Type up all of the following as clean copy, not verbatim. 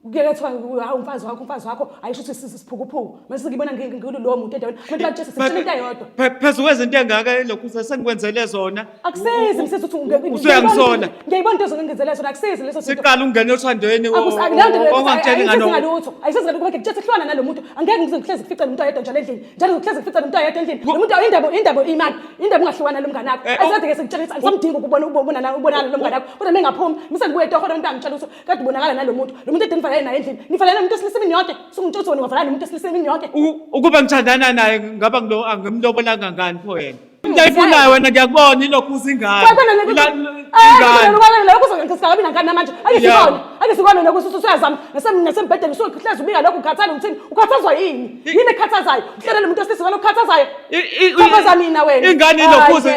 Kuyeke kuthiwa hawu umfazi wakho, umfazi wakho ayisho ukuthi sisiphukuphuku. Mase sengibona ngikulo lowo muntu endaweni. Abantu batshese sitshela into eyodwa. Phezu kwezinto engaka elokhu sengikwenzele zona. Akusizi msizi ukuthi Usuyangisola. Ngiyayibona into ezongenzela zona, akusizi leso zinto. Siqala ukungena othandweni ongangitsheli ngalo. Ngalutho. Ayisizi ngalutho ngoba ngikutshela kuhlwana nalo muntu. Angeke ngize ngihlezi ngifice nomuntu oyedwa njalo endlini. Njalo ngihlezi ngifice nomuntu oyedwa endlini. Lo muntu indaba imali. Indaba ungahlukana nalo mngane wakho. Ayisade ke sengitshela ukuthi angisamdingi ukubona ubona ubonana lo mngane wakho. Kodwa mengaphumi, mise ngibuye etoholo umuntu angitshela ukuthi kade ubonakala nalo muntu. Lo muntu ede nivalele naye endlini. Nivalele nomuntu wesilisa imini yonke. Sungitshela ukuthi wena ungavalana nomuntu wesilisa imini yonke. Ukuba ngithandana naye ngaba ngilo angimlobolanga ngani pho yena. Into ayifunayo wena ngiyakubona ilokhu uzingane. Ingane. Nankani namanje. Ake sikone. Ake sikone nokuthi usuyazama nasembhedeni usuhlezi ubika lokhu ukhathala ngithini? Ukhathazwa yini? Yini ekhathazayo? Uhlelele umuntu wesilisa wena ukhathazayo. Chapheza mina wena. Ingane ilokhu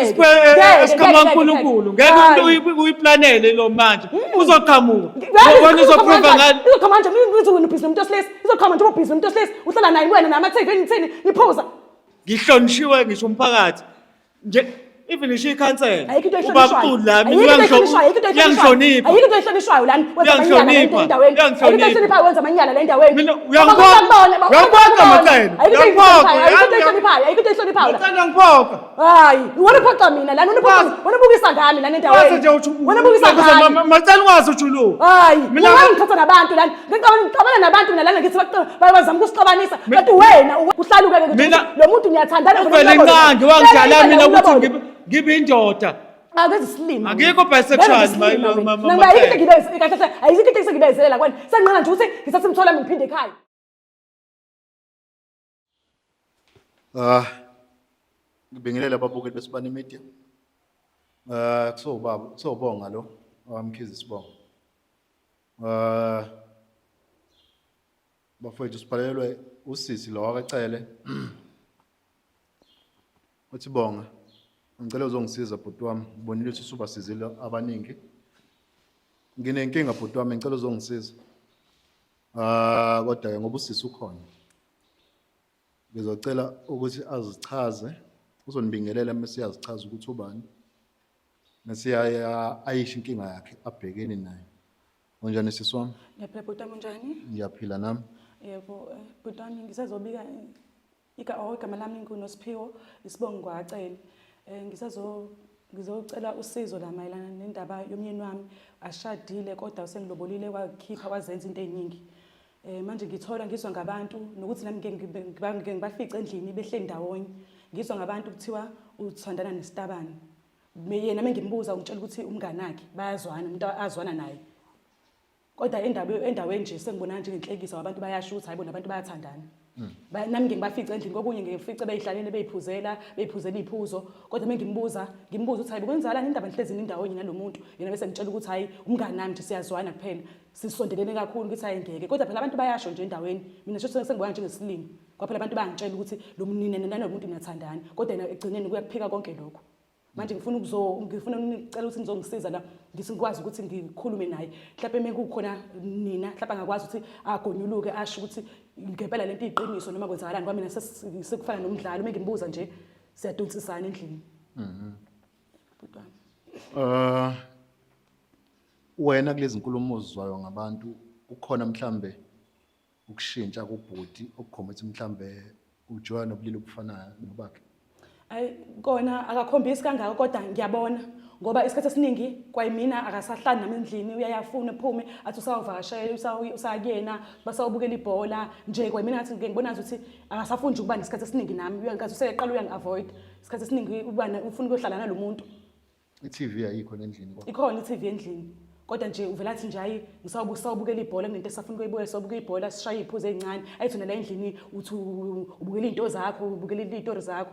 esikhama uNkulunkulu. Ngeke uyiplanele lo manje. Uzoqhamuka. Wena uzoprova ngani? Izoqhamuka nje ngithi wena ubhizi nomuntu wesilisa. Izoqhamuka nje ubhizi nomuntu wesilisa. Uhlala naye wena nama TV ngithini? Niphuza. Ngihlonishiwe ngisho umphakathi nje, even ngisho ikhansela. Ayikho into ehlonishwayo. Ubab'uxulu la mina. Ayikho into ehlonishwayo, ayikho into ehlonishwayo. Uyangihlonipha. Ayikho into ehlonishwayo lana. Wenza amanyala la Uyangihlonipha. endaweni. Ayikho into Uyangihlonipha. ehloniphayo, wenza amanyala la endaweni. Mina uyangiphoqa. Uyangiphoqa, Macele. Ayikho into Uyangiphoqa. ehloniphayo, ayikho into ehloniphayo, ayikho into ehloniphayo la. Macele, uyangiphoqa. Hayi, wena uphoqa mina lana, wena uphoqa, wena ubukisa ngami lana Waze endaweni. nje uthi Wena ubukisa ngami. Macele, ungaze ujuluke. Hayi, Mina- mina ngithatha nabantu lana. Ngicabana ngicabana nabantu mina lana, ngithi bazama ukusixabanisa. Kanti wena uhlaluke ke Mina- lo muntu niyathandana. Uvele nqangi wangidala mina ukuthi ngibe indoda. Akwenza isilima. Akekho bisexual, Ngiba ayikho into engibeze kahle kahle, ayikho into engibezelela kwena. Senqena nje ukuthi ngithathe umthwalo wami ngiphinde ekhaya. Ah, ngibingelele ababukeli beSibani Media. Ah, kusowubaba, kusowubonga lo owamkhiza isibongo. Ah, bafowethu, sibhalelwe usisi lo wakacele. Uthi, "Bonga, ngicela uzongisiza bhuti wami, ngibonile ukuthi usubasizile abaningi. Nginenkinga bhuti wami, ngicela uzongisiza." Ah, kodwa ke ngoba usisi ukhona, ngizocela ukuthi azichaze, uzonibingelela mase uyazichaza ukuthi ubani. Mase ayisho inkinga yakhe abhekene nayo. Unjani sisi wami? Ngiyaphila bhuti wami, unjani? Ngiyaphila nami. Yebo, bhuti wami, ngisazobika oh, igama lami nguNosiphiwo, isibongo ngwacele. Ngizocela usizo la mayelana nendaba yomyeni wami. Ashadile kodwa usengilobolile, wakhipha, wazenza into eziningi. Manje ngithola ngizwa ngabantu nokuthi nami ngike ngike ngibafice endlini behleli ndawonye. Ngizwa ngabantu kuthiwa uthandana nesitabane. Yena mengimbuza ungitshela ukuthi umngane wakhe, bayazwana, umuntu azwana naye. Kodwa endaweni nje sengibona njengenhlekisa, abantu bayasho ukuthi hayibo, nabantu bayathandana. Nami ngike ngibafice endlini, kokunye ngifice beyihlalele, beyiphuzela iphuzo, kodwa mengimbuza ngimbuza ukuthi hayibo, kwenzakalani, indaba nihlezi ndawonye nalomuntu, yena bese ngitshela ukuthi hayi, umngane nami nje, siyazwana kuphela, sisondelene kakhulu. Ngithi hayi, ngeke, kodwa phela abantu bayasho nje endaweni, mina nje sengibona njengesilima kwaphela abantu bayangitshela ukuthi lo nina nalomuntu niyathandana, kodwa yena ekugcineni kuyakuphika konke lokho. Manje ngifuna unicela ukuthi nizongisiza la, ngithi ngikwazi ukuthi ngikhulume naye, mhlawumbe mekukhona nina mhlawumbe angakwazi ukuthi agonyuluke asho ukuthi ngempela lento iyiqiniso noma kwenzakalani. Kwamina sekufana nomdlalo, uma ngimbuza nje siyadonsisana endlini. Bhuti wami. Wena kulezi nkulumo ozizwayo ngabantu, kukhona mhlambe ukushintsha kubhuti okukhomba ukuthi mhlambe ujoya nobulili obufanayo nobakhe? Ayi kona akakhombisi kangako, kodwa ngiyabona ngoba isikhathi esiningi kwayimina akasahlali nami endlini, uyayafuna ephume athi usawuvakashela, usakuyena basawubukela ibhola nje. Kwayimina ngathi ngike ngibona ukuthi akasafuni nje ukuba nesikhathi esiningi nami, ngathi useqala uyangi-avoid isikhathi esiningi, ufuna ukuyohlala nalo muntu. I-TV ayikho endlini kwakho? Ikhona i-TV endlini, kodwa nje uvela athi nje hayi, ngisawubukela ibhola, kunento esafuna ukuyibuka, sawubuka ibhola, sishaye iy'phuzo ey'ncane. Ayithi wena la endlini uthi ubukela iy'nto zakho, ubukela iy'tori zakho.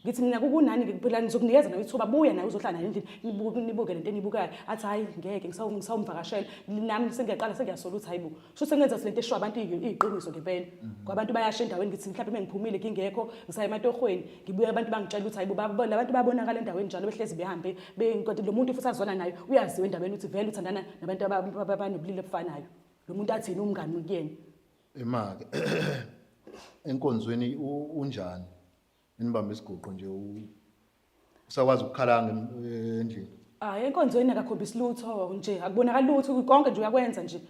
Ngithi mina kukunani phela, ngizokunikeza nawe ithuba, buya nawe uzohlala naye endlini, nibuke lento eniyibukayo. Athi hhayi, ngeke, ngisawumvakashela. Nami sengiyaqala sengiyasola ukuthi hayi bo, sho sengenza lento eshiwo abantu iyiqiniso ngempela, ngoba abantu bayasho endaweni. Ngithi mhlawumbe mengiphumile ngingekho, ngisaya ematohweni, ngibuye abantu bangitshela ukuthi hayibo, labantu bayabonakala endaweni njalo behlezi behambe kanti lo muntu futhi azwana naye uyaziwa endaweni ukuthi vele uthandana nabantu abanobulili obufanayo. Lo muntu athi yena umngani kuyena. Ima-ke enkonzweni unjani? Nibambe isiguqo nje, usakwazi ukukhala endlini? Hayi, enkonzweni akakhombisi lutho nje, akubonakali lutho, konke nje uyakwenza nje.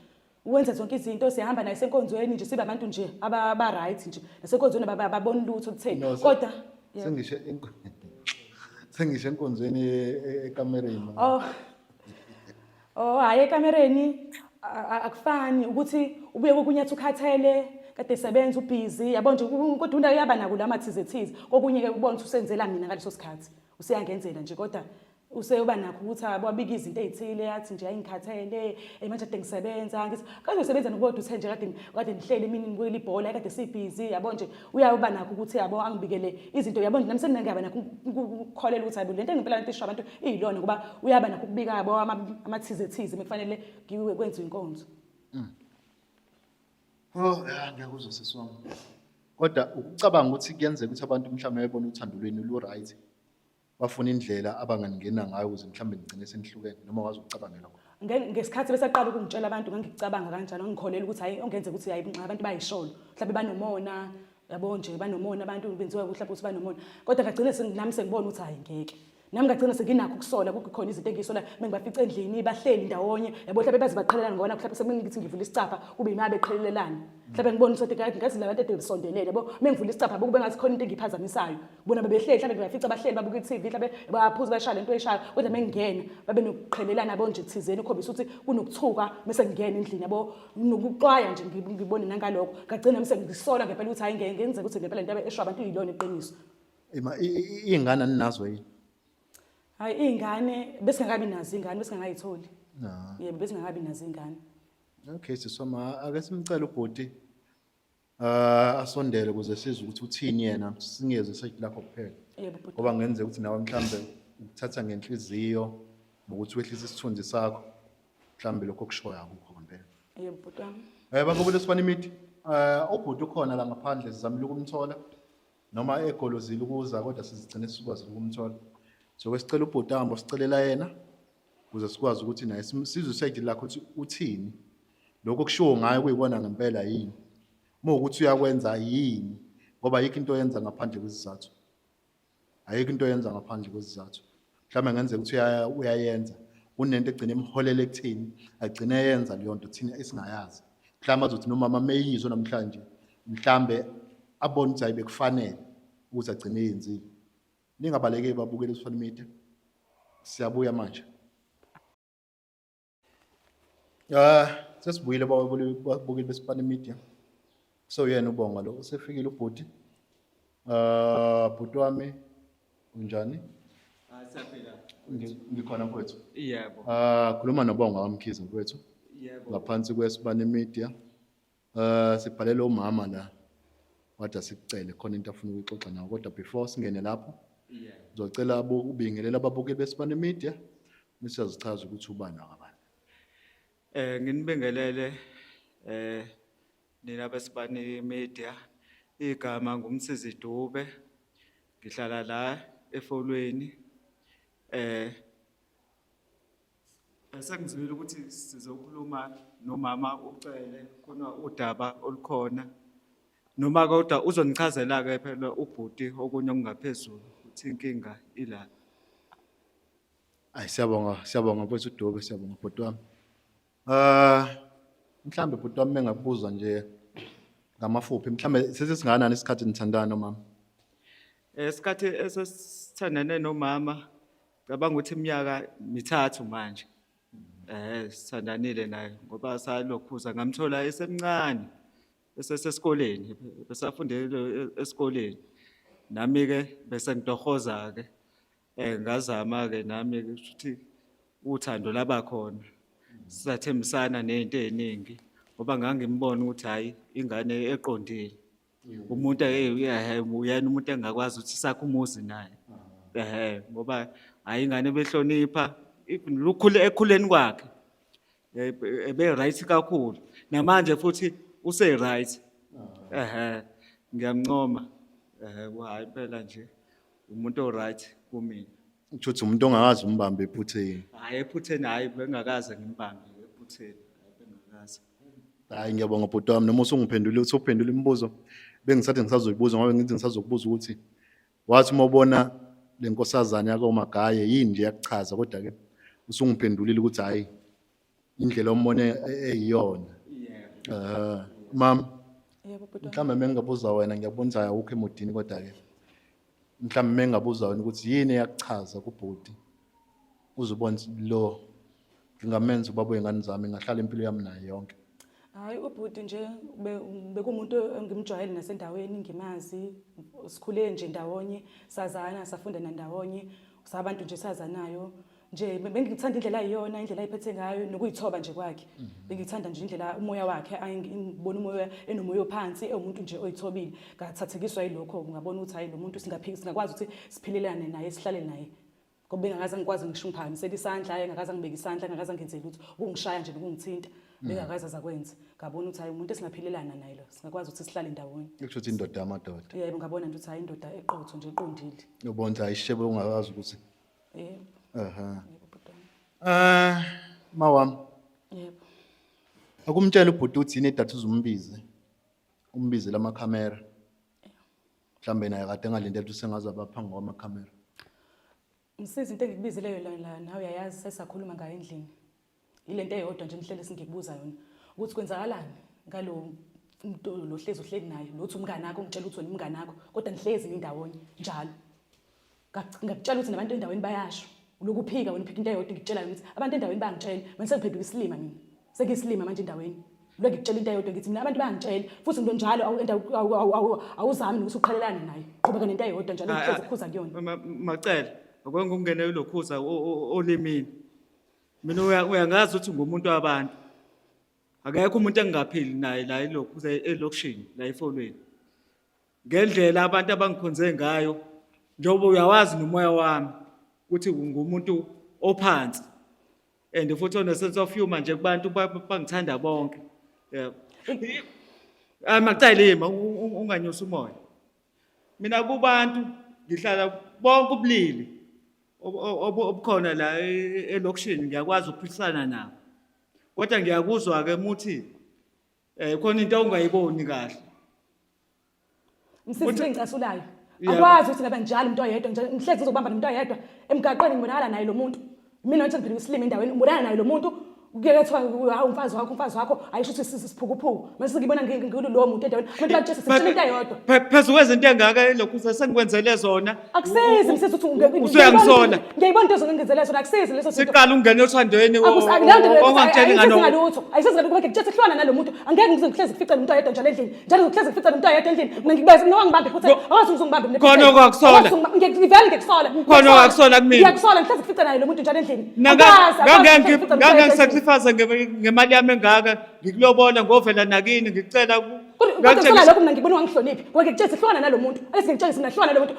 Wenza zonke izinto, siyahamba naye senkonzweni nje, sibe abantu nje aba right nje. Nasenkonzweni babona lutho kutheni. Kodwa sengisho sengisho enkonzweni ekamereni. Oh. Oh, hayi ekamereni akufani ukuthi ubuye kokunye athi ukhathele kade sebenza ubhizi yabo nje, kodwa uyaba nako la mathize thize. Kokunye ke ubona ukuthi usenzela mina ngaleso sikhathi, useyangenzela nje, kodwa useyoba nakho ukuthi ababika izinto ey'thile, athi nje ayingikhathele manje kade ngisebenza. Ngithi kade usebenza nokodwa uthe nje kade nihleli emini nibukela ibhola, kade sibhizi yabo nje. Uyaba nakho ukuthi yabo angibikele izinto yabo nje, nami seningaba nakho ukukholela ukuthi hayibo lento engempela lento isho abantu iyilona, ngoba uyaba nakho ukubika yabo amathize thize mekufanele ngiwe kwenziwe inkonzo. Oh, ya ngiyakuzwa sisi wami. Kodwa ukucabanga ukuthi kuyenzeka ukuthi abantu mhlawumbe bebona uthando lwenu lu-right, bafuna indlela abanganingena ngayo ukuze mhlawumbe nigcine senihlukene, noma wazi ukucabangela lokho? Ngesikhathi besaqala ukungitshela abantu ngangikucabanga kanjalo, ngikholelwa ukuthi hayi ongenzeka ukuthi hayi abantu bayisholo, mhlawumbe banomona yabo nje, banomona abantu benziwa mhlawumbe ukuthi banomona. Kodwa ngagcina nami sengibona ukuthi hayi ngeke, nami ngagcina senginakho ukusola, kukhona izinto engiyisola mengibafica endlini bahleli ndawonye yabo, mhlawumbe baze baqhelelana ngona, mhlawumbe semengithi ngivula isicapha kube yima beqhelelelana, mhlawumbe ngibona ukuthi ngathi la bantu ede besondelene yabo, mengivula isicapha kube ngathi khona into engiyiphazamisayo, bona bebehleli, mhlawumbe ngibafica bahleli babuka i-TV, mhlawumbe bayaphuza bashaya lento oyishayo, kodwa mengingena babe nokuqhelelana yabo nje thizeni, ukhombisa ukuthi kunokuthuka mese ngingena endlini yabo, nokuxwaya nje ngibone nangalokho, ngagcina mse ngisola ngempela ukuthi hayi ngeke ngenzeka ukuthi ngempela into esho abantu iyilona iqiniso. Ima iy'ngane aninazo yini? Hayi iy'ngane besingakabi nazo, iy'ngane besingakayitholi. Yebo, besingakabi nazo iy'ngane. Okay sisi wami, ake simcele ubhuti asondele ukuze sizwe ukuthi uthini yena, singezwe side lakho kuphela. Yebo bhuti. Ngoba kungenzeka ukuthi nawe mhlambe ukuthatha ngenhliziyo nokuthi wehlise isithunzi sakho, mhlambe lokho okushoyo akukho ngempela. Yebo bhuti wami. Babukele Sibani Media, ubhuti ukhona la ngaphandle, sizamile ukumthola noma egolozile ukuza, kodwa sizigcine sikwazile ukumthola. So ke sicela ubhuti ahambe sicelela yena ukuze sikwazi ukuthi naye sizwe isayidi lakho ukuthi uthini, lokho okushiwo ngayo kuyikona ngempela yini, uma ukuthi uyakwenza yini, ngoba ayikho into oyenza ngaphandle kwesizathu, ayikho into oyenza ngaphandle kwesizathu. Mhlawumbe ngenzeka ukuthi uyayenza, kunento egcine imholele ekutheni agcine eyenza leyo nto thina esingayazi. Mhlawumbe azothi nomama meyizwe namhlanje, mhlambe abone ukuthi hayi bekufanele ukuthi agcine eyenzile. Ningabalekeli babukele Sibani Media, siyabuya manje. Sesibuyile babukeli beSibani Media. So yena uBonga lo usefikile ubhuti. Bhuti wami unjani? Siyaphila. Ngikhona mfowethu. Yebo. Khuluma noBonga waMkhize mfowethu. Yebo. Ngaphansi kweSibani Media. Sibhalele umama la. Wathi asikucele khona into afuna ukuyixoxa nawe, kodwa before singene lapho Yebo. ngizocela ubingelele ababukeli beSibani Media bese uyazichaza ukuthi ubani wakabani. Nginibingelele nina beSibani Media. Igama nguMsizi Dube. Ngihlala la eFolweni. Sengizwile ukuthi sizokhuluma nomama uCele, khona udaba olukhona. Noma kodwa uzonichazela ke phela ubhuti okunye okungaphezulu ukuthi inkinga ila. Ayi siyabonga, siyabonga mfowethu uDube, siyabonga bhuti wami. Mhlambe bhuti wami mengakubuza nje ngamafuphi, mhlambe sesingakanani isikhathi nithandana nomama? Isikhathi esesithandane nomama cabanga ukuthi iminyaka mithathu manje. Sithandanile naye ngoba salokhuza ngamthola esemncane esesesikoleni, besafundele esikoleni. Nami ke bese ngitohoza ke, ngazama ke nami ukuthi uthando labakhona. Sathembisana nezinto eziningi ngoba ngangimbona ukuthi hayi ingane eqondile. Umuntu uyena umuntu engakwazi ukuthi sakhe umuzi naye. Ngoba hayi ingane behlonipha even lukhule ekhuleni kwakhe. Ebe right kakhulu. Namanje futhi use right. Ngiyamncoma. Hayi impela nje umuntu o right kumina. Uthi uthi umuntu ongakazi umbambe ephutheni. Hayi ephutheni, hayi bengakaze ngimbambe ephutheni, hayi bengakaze. Hayi ngiyabonga bhuti wami, noma usungiphendulile, usuphendula imibuzo bengisathi ngisazoyibuza, ngoba ngithi ngisazokubuza ukuthi wathi uma ubona le nkosazana yakoMagaye yini nje yakuchaza, kodwa ke usungiphendulile ukuthi hayi indlela ombone eyiyona. Eh, mama, Yebo bhuti wami. mhlawumbe mengingabuza wena, ngiyakubonisa awukho emodini, kodwa-ke mhlawumbe mengingabuza wena ukuthi yini eyakuchaza kubhuti uze ubone ukuthi lo ngingamenza ubaba wey'ngane zami, ngingahlala impilo yami naye yonke. Hayi, ubhuti nje bekuwumuntu engimjwayele nasendaweni, ngimazi, sikhule nje ndawonye, sazana, safunda nandawonye, sabantu nje sazanayo nje. Bengithanda indlela ayiyona, indlela ayiphethe ngayo nokuyithoba nje kwakhe. Bengithanda nje indlela umoya wakhe, ngibona umoya enomoya ophansi, ewumuntu nje oyithobile. Ngathathekiswa yilokho, ngabona ukuthi hayi, lo muntu singakwazi ukuthi siphilelane naye, sihlale naye, ngoba bengakaze ngikwazi ngisho ngiphakamisela isandla, engakaze ngibeke isandla, engakaze ngenze lutho, ukungishaya nje nokungithinta bengakaze azakwenza. Ngabona ukuthi hayi, umuntu esingaphilelana naye lo, singakwazi ukuthi sihlale ndawonye. Kusho ukuthi indoda yamadoda. Yebo, ngabona nje ukuthi hayi, indoda eqotho nje, eqondile. Ubona ukuthi ayishebe ungakazi ukuthi Yebo. Aha. Yebo bhuti wami. Eh, ma wami, Yebo. akumtshela ubhuti uthi yini edatha uzumbize. Umbize lamakhamera. Mhlambe naye kade engalindele ukuthi sengaze abaphambi kwamakhamera. Msizi, into engikubizileyo la nawe uyayazi, sesakhuluma ngayo endlini. Ile nto eyodwa nje ngihlele singikubuza yona ukuthi kwenzakalani ngalo muntu lo hlezi uhleli naye, lo uthi umngane wakho, ungitshela ukuthi wena umngane wakho, kodwa nihlezi nindawonye njalo. Ngakutshela ukuthi nabantu endaweni bayasho, ulokhu uphika wena, uphika into eyodwa ngikutshela yona ukuthi abantu endaweni bayangitshela. Mina sengiphenduka isilima, mina sekuyisilima manje endaweni. Lokhu ngikutshela into eyodwa, ngithi mina abantu bayangitshela, futhi into njalo awuzami nokuthi uqhelelane naye, qhubeka nento eyodwa njalo uhlezi ukhuza kuyona. Macele, akwenza ungene kulokhuza olimini. Mina uyangazi ukuthi ngumuntu wabantu. Akekho umuntu engingaphili naye la elokhuza elokishini, la efolweni. Ngendlela abantu abangikhonze ngayo, njengoba uyawazi nomoya wami ukuthi ngumuntu ophansi and futhi one sense of humor nje kubantu bangithanda bonke. Yebo. Hayi Macele, ima unganyusi umoya. Mina kubantu ngihlala bonke ubulili obukhona la elokishini, ngiyakwazi ukuphilisana nabo. Kodwa ngiyakuzwa ke muthi khona into ongayiboni kahle. Msizi, into engicasulayo, Yebo. akwazi ukuthi ngaba njalo umuntu oyedwa nje ngihlezi ngizobamba nomuntu oyedwa emgaqweni, ngibonakala naye lo muntu. Mina nje ngiphenduka isilima endaweni, ngibonakala naye lo muntu, kuye kuthiwa hawu, umfazi wakho, umfazi wakho, ayisho ukuthi sisiphukuphuku. Mase ngibona ngikulo muntu endaweni, abantu batshela sitshela into eyodwa. Phezu kwezinto engaka elokhu sengikwenzele zona. Akusizi msizi ukuthi Usuyangisola. Ngiyayibona into ezongenzela zona, akusizi leso zinto. Siqala ungena othandweni ongangitsheli Ayisizi ngano. ngalutho, ayisizi ngalutho, ngoba ngikutshela kuhlwana nalo muntu. Angeke ngize ngihlezi kufice nomuntu oyedwa njalo endlini, njalo ngihlezi kufice nomuntu oyedwa endlini. Mina ngikubeza noma ngibambe futhi, akwazi uzongibambe mina. Khona okwakusola. Ngivele ngikusola. Khona okwakusola kumina. Ngiyakusola, ngihlezi kufice naye lo muntu njalo endlini. Akwazi, akwazi ngihlezi kufice nomuntu oyedwa endlini. Ngangi-sacrifice ngemali yami engaka, ngikulobola, ngovela nakini ngikucela Kodwa kusola lokho, mina ngibona ungangihloniphi, ngoba ngikutshela sihlukana nalo muntu. Ake ngikutshela mina hlukana nalo muntu.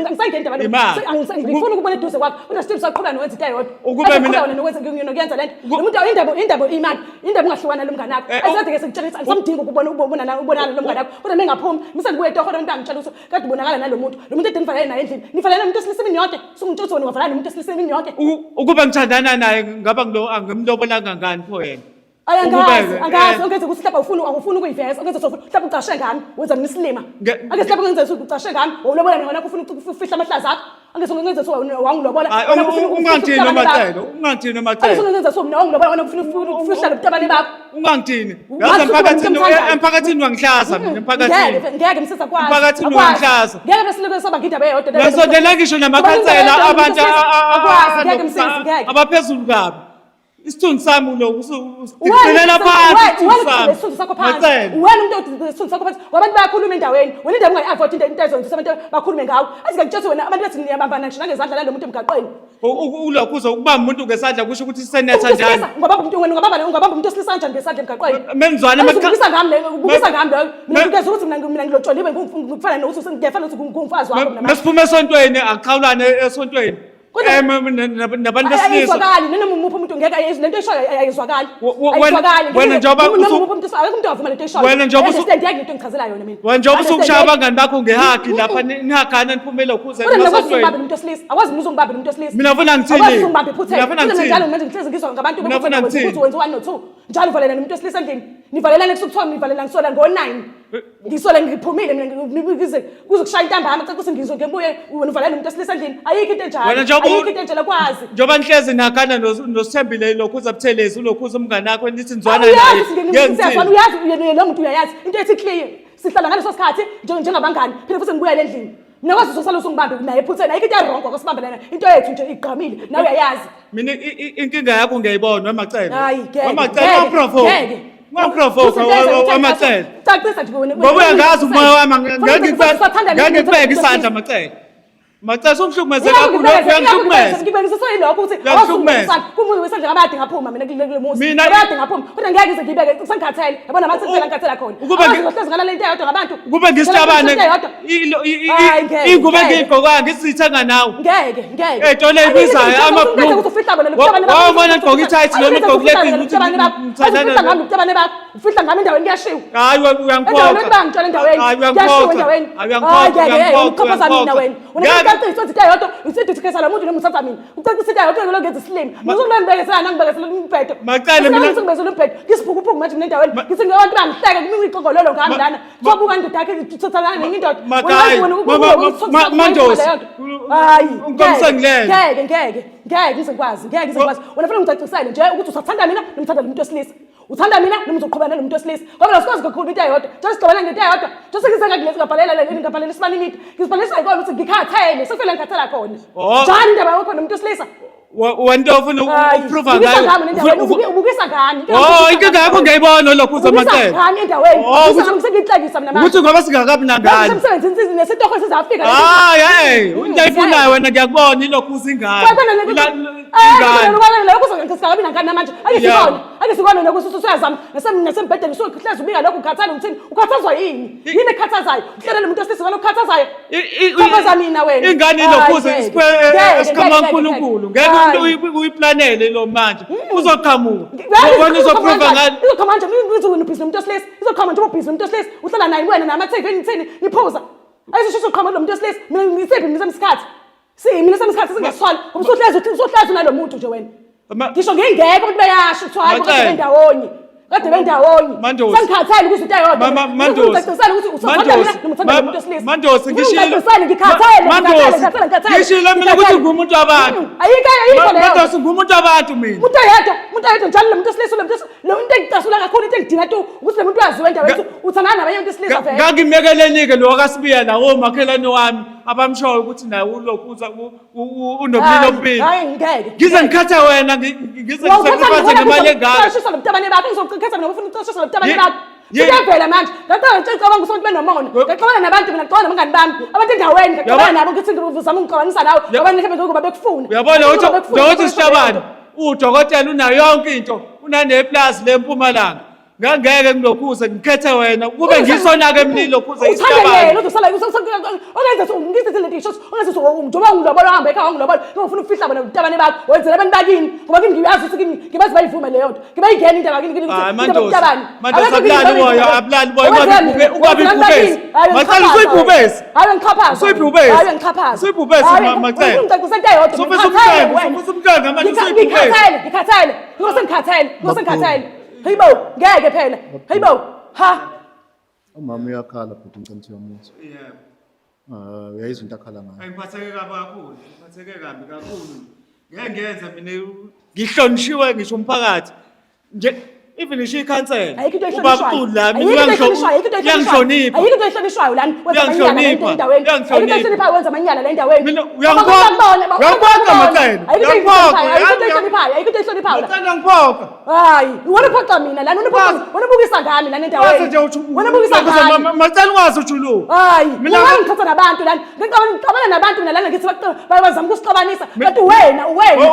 Angisayingeni indaba lo. Ima. Ngifuna ukubona eduze kwakho, kodwa still usaqhubeka nowenza into eyodwa. Ukube mina- Asaqhubeka wena nokwenza nokuyenza lento. Lo muntu, indaba imali, indaba ungahlukana nalo mngane wakho. Asikade ke sikutshela ukuthi angisamdingi ukubona ubona ubonana nalo mngane wakho. Kodwa mengaphumi, mise ngibuye etoholo, umuntu angitshela ukuthi kade ubonakala nalo muntu. Lo muntu ede nivalele naye endlini. Nivalele nomuntu wesilisa imini yonke. Sungitshela ukuthi wena ungavalana nomuntu wesilisa imini yonke. Ukuba ngithandana naye, ngaba ngilo angimlobolanga ngani pho yena? Ayi, angazi, Ukube-ke, angazi, ongenza ukuthi mhlawumbe awufuni, awufuni ukuyiveza, ongenza ukuthi mhlawumbe ucashe ngami, wenza mina isilima. Ake mhlawumbe ungenza ukuthi ucashe ngami, wawulobola wena ufuna ukufihla amahlazo akho. Ake ungenza ukuthi wangilobola, Hayi, wena ufuna ukufihla ungangithini ubutabane bakho. Macele, ungangithini Ake Macele. ungenza ukuthi mina wangilobola, wena ufuna ukufihla lobutabane bakho. Ungangithini. Wazi Yazi ukuthi emphakathini, wena umthandayo. emphakathini wangihlaza mina emphakathini. Ngeke, ngeke msisa kwazi. Emphakathini Akwazi. uyangihlaza. Ngeke bese lokho saba ngindaba eyodwa. Ngisondela ngisho namakhansela, abantu Akwazi, ngeke msisi, ngeke. abaphezulu kabi. Isithunzi sami lo Wena usidikilela phansi wena isithunzi sami. isithunzi sakho phansi. Macele. Wena umuntu isithunzi sakho phansi. Ngoba abantu bayakhuluma endaweni. Wena indaba ungayi-avoid into ezokwenza abantu bakhulume ngawe. Azi ngikutshela wena, abantu bathi niyabambana ngisho nangezandla nalo muntu emgaqweni. Ulokhu uzokubamba umuntu ngesandla kusho ukuthi senetha Umuntu njani. wesilisa, ungabamba umuntu, wena ungabamba umuntu wesilisa kanjani ngesandla emgaqweni? Menzwana Ubukisa ngami leyo, ubukisa ngami leyo. Mina ngikeza ukuthi mina ngilotsholiwe, ngifana nokuthi ngiyafana ukuthi ngumfazi wakho mina manje. Masiphuma esontweni, akuxhawulane esontweni. Nabantu besilisa. Ayizwakali noma umuphi umuntu, ngeke lento eshoyo ayizwakali. Ayizwakali. Wena njengoba Noma umuphi umuntu, akekho umuntu owavuma lento eshoyo. Wena njengoba Understand yeke lento engichazela yona mina. Wena njengoba usukushaya Understand. abangani bakho ngehagi lapha, nihagana niphumele ukhuze Kodwa mina akwazi emasontweni. uzungibambe nomuntu wesilisa. Akwazi mina uzungibambe nomuntu wesilisa. Mina ngifuna ngithini? Akwazi uzungibambe ephutheni. Mina ngifuna Futhi mina ngithini? njalo manje ngihlezi ngizwa ngabantu Mina ukuthi ngifuna wenza ngithini? ukuthi wenza 1 no 2. Njalo uvalelana nomuntu wesilisa endlini. Nivalelana kusuku kuthiwa nivalelana kusona ngo-9. Ngisole ngiphumile mina ngize kuzokushaya intambama cela ukuthi ngizwe ngibuye wena uvalele umuntu wesilisa endlini. Ayikho into enjalo. Wena njengoba Ayikho into enjalo kwazi. Njengoba nihlezi nakhana noSithembile lokhuza Buthelezi ulokhuza umngane wakho nithi nizwana naye. Uyazi siyazwana uyazi yena lo muntu uyayazi into ethi clear. Sihlala ngaleso sikhathi njengabangani phela futhi ngibuyele endlini. Mina kwazi uzosala usungibambe naye ephutheni ayikho into e-wrong kwasibambelana into yethu nje igqamile nawe uyayazi. Mina inkinga yakho ngiyayibona wemacele. Hayi ngeke. Wemacele waprovoke. Ngeke. Waprovoke wamacele. Cacisa nje wena. Ngoba uyangazi umoya wami ngeke ngikubeke isandla macele. Macele usungihlukumeze kakhulu uyangihlukumeza. Ngibekisiswa yilokho ukuthi Uyangihlukumeza. kumuntu wesandla ngabade ngaphuma mina kule muzi. Mina- Ngabade ngaphuma kodwa ngeke ngize ngibeke sengikhathele. Yabona manje sengicela ngikhathela khona. Ukube Ngizohlezi ngalale into eyodwa ngabantu. Kube ngisitabane Into eyodwa. Hayi, ngeke, ingubo ngeke. engiyigqokayo ngisithenga nawe. Ngeke, ngeke. Ey'tolo ey'bizayo, ama-blue. Wawubona ngigqoke i-tight noma ngigqoke i-leggings ukuthi ngithandana Ufihla ngami ubutabane bakho. Ufihla ngami endaweni kuyashiwo. Hayi Endaweni uyangikhokha. bangitshela endaweni. Hayi Kuyashiwo uyangikhokha. endaweni. Hayi uyangikhokha. Hayi ngeke, Uyangikhokha. uqhophoza mina wena. Ngeke. Unecacisa wenza into eyodwa, usithi uthikesa lo muntu noma uthatha mina. Ucacisa into eyodwa lo ngenza isilima. Ngizokula ngibekesela nangibekesela umbhedo. Macele mina- Ngizokubekesela umbhedo. Ngisiphukuphuku manje mina endaweni. Ngithi ngabantu bangihleke kumina ixongololo ngami lana. Kuthiwa indoda yakhe ithathana nenye indoda. Makayi, Mandosi. Hayi. Unkomsengilele. Ngeke, ngeke. Ngeke ngizekwazi, ngeke ngizekwazi. Wena fanele ngicacisele nje ukuthi usathanda mina noma uthanda lo muntu wesilisa. Uthanda mina noma uzoqhubana nalo muntu wesilisa. Ngoba la sikwazi ukukhuluma into eyodwa. Nje sixabana ngento eyodwa. Nje sengize ngakulezi ngabhalela le ngabhalela isibani imidi. Ngizibhalisa ikona ukuthi ngikhathele, sefele ngikhathela khona. Oh. Njani indaba yakho nomuntu wesilisa? Wento ofuna Hayi, ukuprova ubukisa ngayo. ngami endaweni, ubukisa ngani? Oh, inkinga yakho ngiyayibona lokhu Ubukisa uzamacele. ngani endaweni? Oh, Ubukisa ukuthi- ngami sengiyihlekisa mina manje. Ukuthi ngoba singakabi nangane. Semsebenzini nesitoho sizafika. Hayi, hey, into ayifunayo wena ngiyakubona ilokhu uzingane. Ingane. Lokho nangane manje. Ake sikone. Ake sikone nokuthi usuyazama nasembhedeni usuhlezi ubika lokho ukhathala ngithini? Ukhathazwa yini? Yini ekhathazayo? Uhlelele umuntu wesilisa wena ukhathazayo. Chapheza mina wena. Ingane Hayi, ilokhuze ngeke. Ngeke, esikhama ngeke, uNkulunkulu. ngeke. Ngeke Hayi. umuntu uyiplanele lo manje. Uzoqhamuka. Wena uzoprova ngani? Izoqhamuka nje ngithi wena ubhizi nomuntu wesilisa. Izoqhamuka nje ubhizi nomuntu wesilisa. Uhlala naye wena nama-TV nithini niphuza. Ayizosho uzoqhamuka lo muntu wesilisa. Mina ngisiphi mina semsikhathi. Si mina semsikhathi singesithwala. Ngoba usuhlezi usuhlezi unalo muntu nje wena. Ngisho ngingekho abantu bayasho kuthiwa hayi Macele. kade bendawonye. Kade bendawonye. Mandosi. Sengikhathele ukuthi into eyodwa. Mandosi. Ngicacisele ukuthi usathanda mina noma uthanda lo muntu wesilisa. Mandosi, ngishilo. Ngicacisele ngikhathele. Mandosi, ngikhathele ngikhathele. ngishilo mina ukuthi ngumuntu wabantu. Ayikho ayikho leyo. Mandosi ngumuntu wabantu mina. Umuntu oyedwa, umuntu oyedwa njalo lo muntu wesilisa lo muntu wesilisa, lo muntu engicasula kakhulu into engidina tu ukuthi lo muntu uyaziwa endaweni yethu uthandana nabanye abantu besilisa vele. Ngangimekeleni-ke lo kaSibiya la omakhelwane wami abamshoyo ukuthi naye ulokhu uza unomlilo obubili. Hayi ngeke. Ngize ngikhathe wena ngize ngisacrifice ngemali engaka. Ngishisa lo mtabane bakho ngizokukhetha mina ufuna ukucashisa lo mtabane bakho. Kuyavela manje. Ngaqala ngicabanga ukuthi abantu benomona. Ngaqabana nabantu mina ngixabana nabangani bami. Abantu endaweni ngaqabana nabo ngithi ngizama ukungixabanisa nawe. Ngoba mhlawumbe ngoba bekufuna. Uyabona ukuthi ukuthi sitabane udokotela unayo yonke into unaneplazi lempumalanga. Ngangeke ngilokhuze ngikhethe wena kube ngisona-ke mina ilokhuze Uthanda yena uzosala ongenza ngithi lento ngisho ongenza njengoba ngilobola hamba ekhaya ngilobola ngifuna ukufihla bona ubutabane bakho wenzela abantu bakini ngoba kini ngiyazi ukuthi kini ngibazi bayivume leyo nto ngibayingena indaba kini kini Hayi ukuthi Mandosi, ubutabane Mandosi abulali moya, abulali moya, ungabi ibhubesi. Macele usuyibhubesi. Hayi ngixhaphaza. Usuyibhubesi. Hayi ngixhaphaza. Usuyibhubesi, Macele. Ngicacisa into eyodwa. Usufisa ngikhathele umhlanga, wena. usufisa umhlanga manje usuyibhubesi. Ngikhathele, ngikhathele. Ngikhathele, ngikhathele. Hayibo, ngeke phela. Hayibo. Ha. Umama uyakhala bhuti ngicela ukuthi uyamuzwa. Yebo. Ah, uyayizwa into akhala ngayo. Ngiphatheke kabi kakhulu, ngiphatheke kabi kakhulu. Ngeke ngenza mina ngihlonishiwe ngisho umphakathi. Nje even ngisho ikhansela. Ayikho into ehlonishwayo. Ubaba la mina Ayikho into ehlonishwayo, ayikho into ehlonishwayo. uyangihlonipha. Ayikho into ehlonishwayo lana. Wenza amanyala la Uyangihlonipha. endaweni. Ayikho into Uyangihlonipha. ehloniphayo wenza amanyala la endaweni. Mina uyangiphoqa. Uyangiphoqa Macele. Ayikho into Uyangiphoqa. ehloniphayo, ayikho into ehloniphayo, ayikho into ehloniphayo la. Macele uyangiphoqa. Hayi, wena uphoqa mina lana, wena uphoqa, wena ubukisa ngami lana Waze endaweni. nje uthi Wena ubukisa ngami. Macele ungaze ujuluke. Hayi, Mina- mina ngithatha nabantu lana. Ngicabana ngicabana nabantu mina lana ngithi bazama ukusixabanisa. Kanti wena, wena.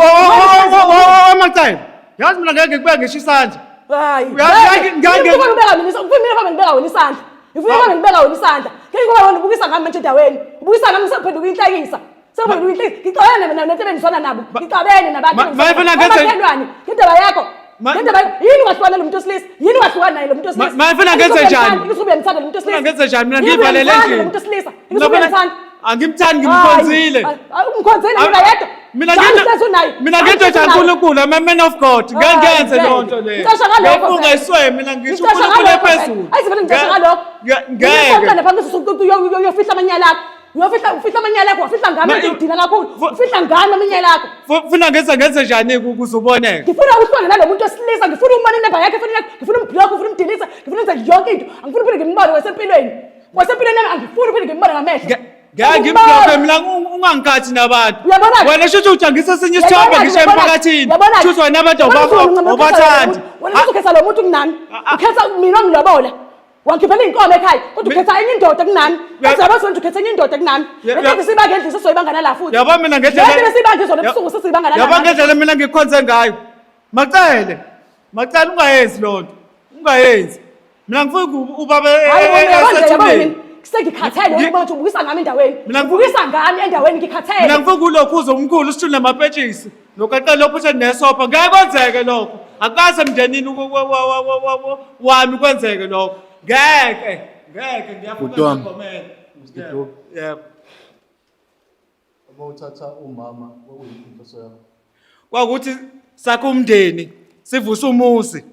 Macele. Yazi mina ngeke ngikubeke ngisho isandla. Hayi. Uyazi, ngeke- Ngeke ngibeka mina isandla. Mina ngibeka ngibeka wena isandla. Ngifuna ngibeka ngibeka wena isandla. Ngeke ngoba wena ubukisa ngami manje endaweni. Ubukisa ngami sekuphenduka inhlekisa. Sekuphenduka inhlekisa. Ngixabene mina nento ebengizwana nabo. Ngixabene nabantu. Mayifuna ngenze- Omakhelwane, ngendaba yakho. Ngendaba yini ungahlukana lo muntu wesilisa? Yini ungahlukana naye lo muntu wesilisa? Mayifuna ngenze njani? Ngisuke uyamthanda lo muntu wesilisa. Ufuna ngenze njani? Mina Yini ngiyivalele uyamthanda endlini. lo muntu wesilisa. Ngisuke uyamthanda. Angimthandi ngimkhonzile. Hayi, umkhonzile mina yedwa. Mina Njalo ngento uhlezi unaye. mina Njalo ngento uhlezi unaye. kaNkulunkulu, I'm a man of God. Ngeke Hayi, ngenze ngeke. leyo nto leyo. Ngicasha ngalokho Ngiyafunga vele. iswe mina ngisho Ngicasha uNkulunkulu ngalokho vele. ephezulu. izulu. Ayizivele ngicashe ngalokho. Ngeke. Lapha uyofihla amanyala akho. Uyofihla ufihla amanyala akho, wafihla ngami ngidina kakhulu. Ufihla ngami amanyala akho. Funa ngenze njani ukuze uboneke? Ngifuna ukuhlangana nalo muntu wesilisa, ngifuna umbone inamba yakhe, ngifuna umblock, ngifuna umdelete, ngifuna enze yonke into. Angifuni uphinde ngimbone kwasempilweni. Kwasempilweni yami angifuni uphinde ngimbone ngamehlo. Ngeke ngimbloke mina ungangikhathi nabantu. Wena shuthi utshangisa esinye isithombe ngisho emphakathini. Shuthi wena abantu awubathandi. Wena ukhetha lo muntu kunami. Ukhetha mina ongilobola. Wangikhiphela iy'nkomo ekhaya kodwa ukhetha enye indoda kunami. Athi yabo sonke ukhetha enye indoda kunami. Lento sibanga endlini sesoyibanga nala futhi. Yabo mina ngendlela. Lento sibanga izolo ebusuku sesibanga nala. Yabo ngendlela mina ngikhonze ngayo. Macele. Macele ungayenzi lonto. Ungayenzi. Mina ngifuna ubaba esethuneni. Sengikhathele uma uthi ubukisa ngami endaweni. Ubukisa ngami endaweni ngikhathele. Mina ngifuna kulokhu uze umkhulu usithule namapetshisi. Lokaqela lokhu uthi nesopha ngeke kwenzeke lokho. Akukaze emndenini wami kwenzeke lokho. Ngeke. Ngeke Bhuti wami. ngiyafuna. Mr. Yebo. Uma uthatha umama kwakuyiphi inhloso yakho? Kwakuthi sakhe umndeni sivuse umuzi.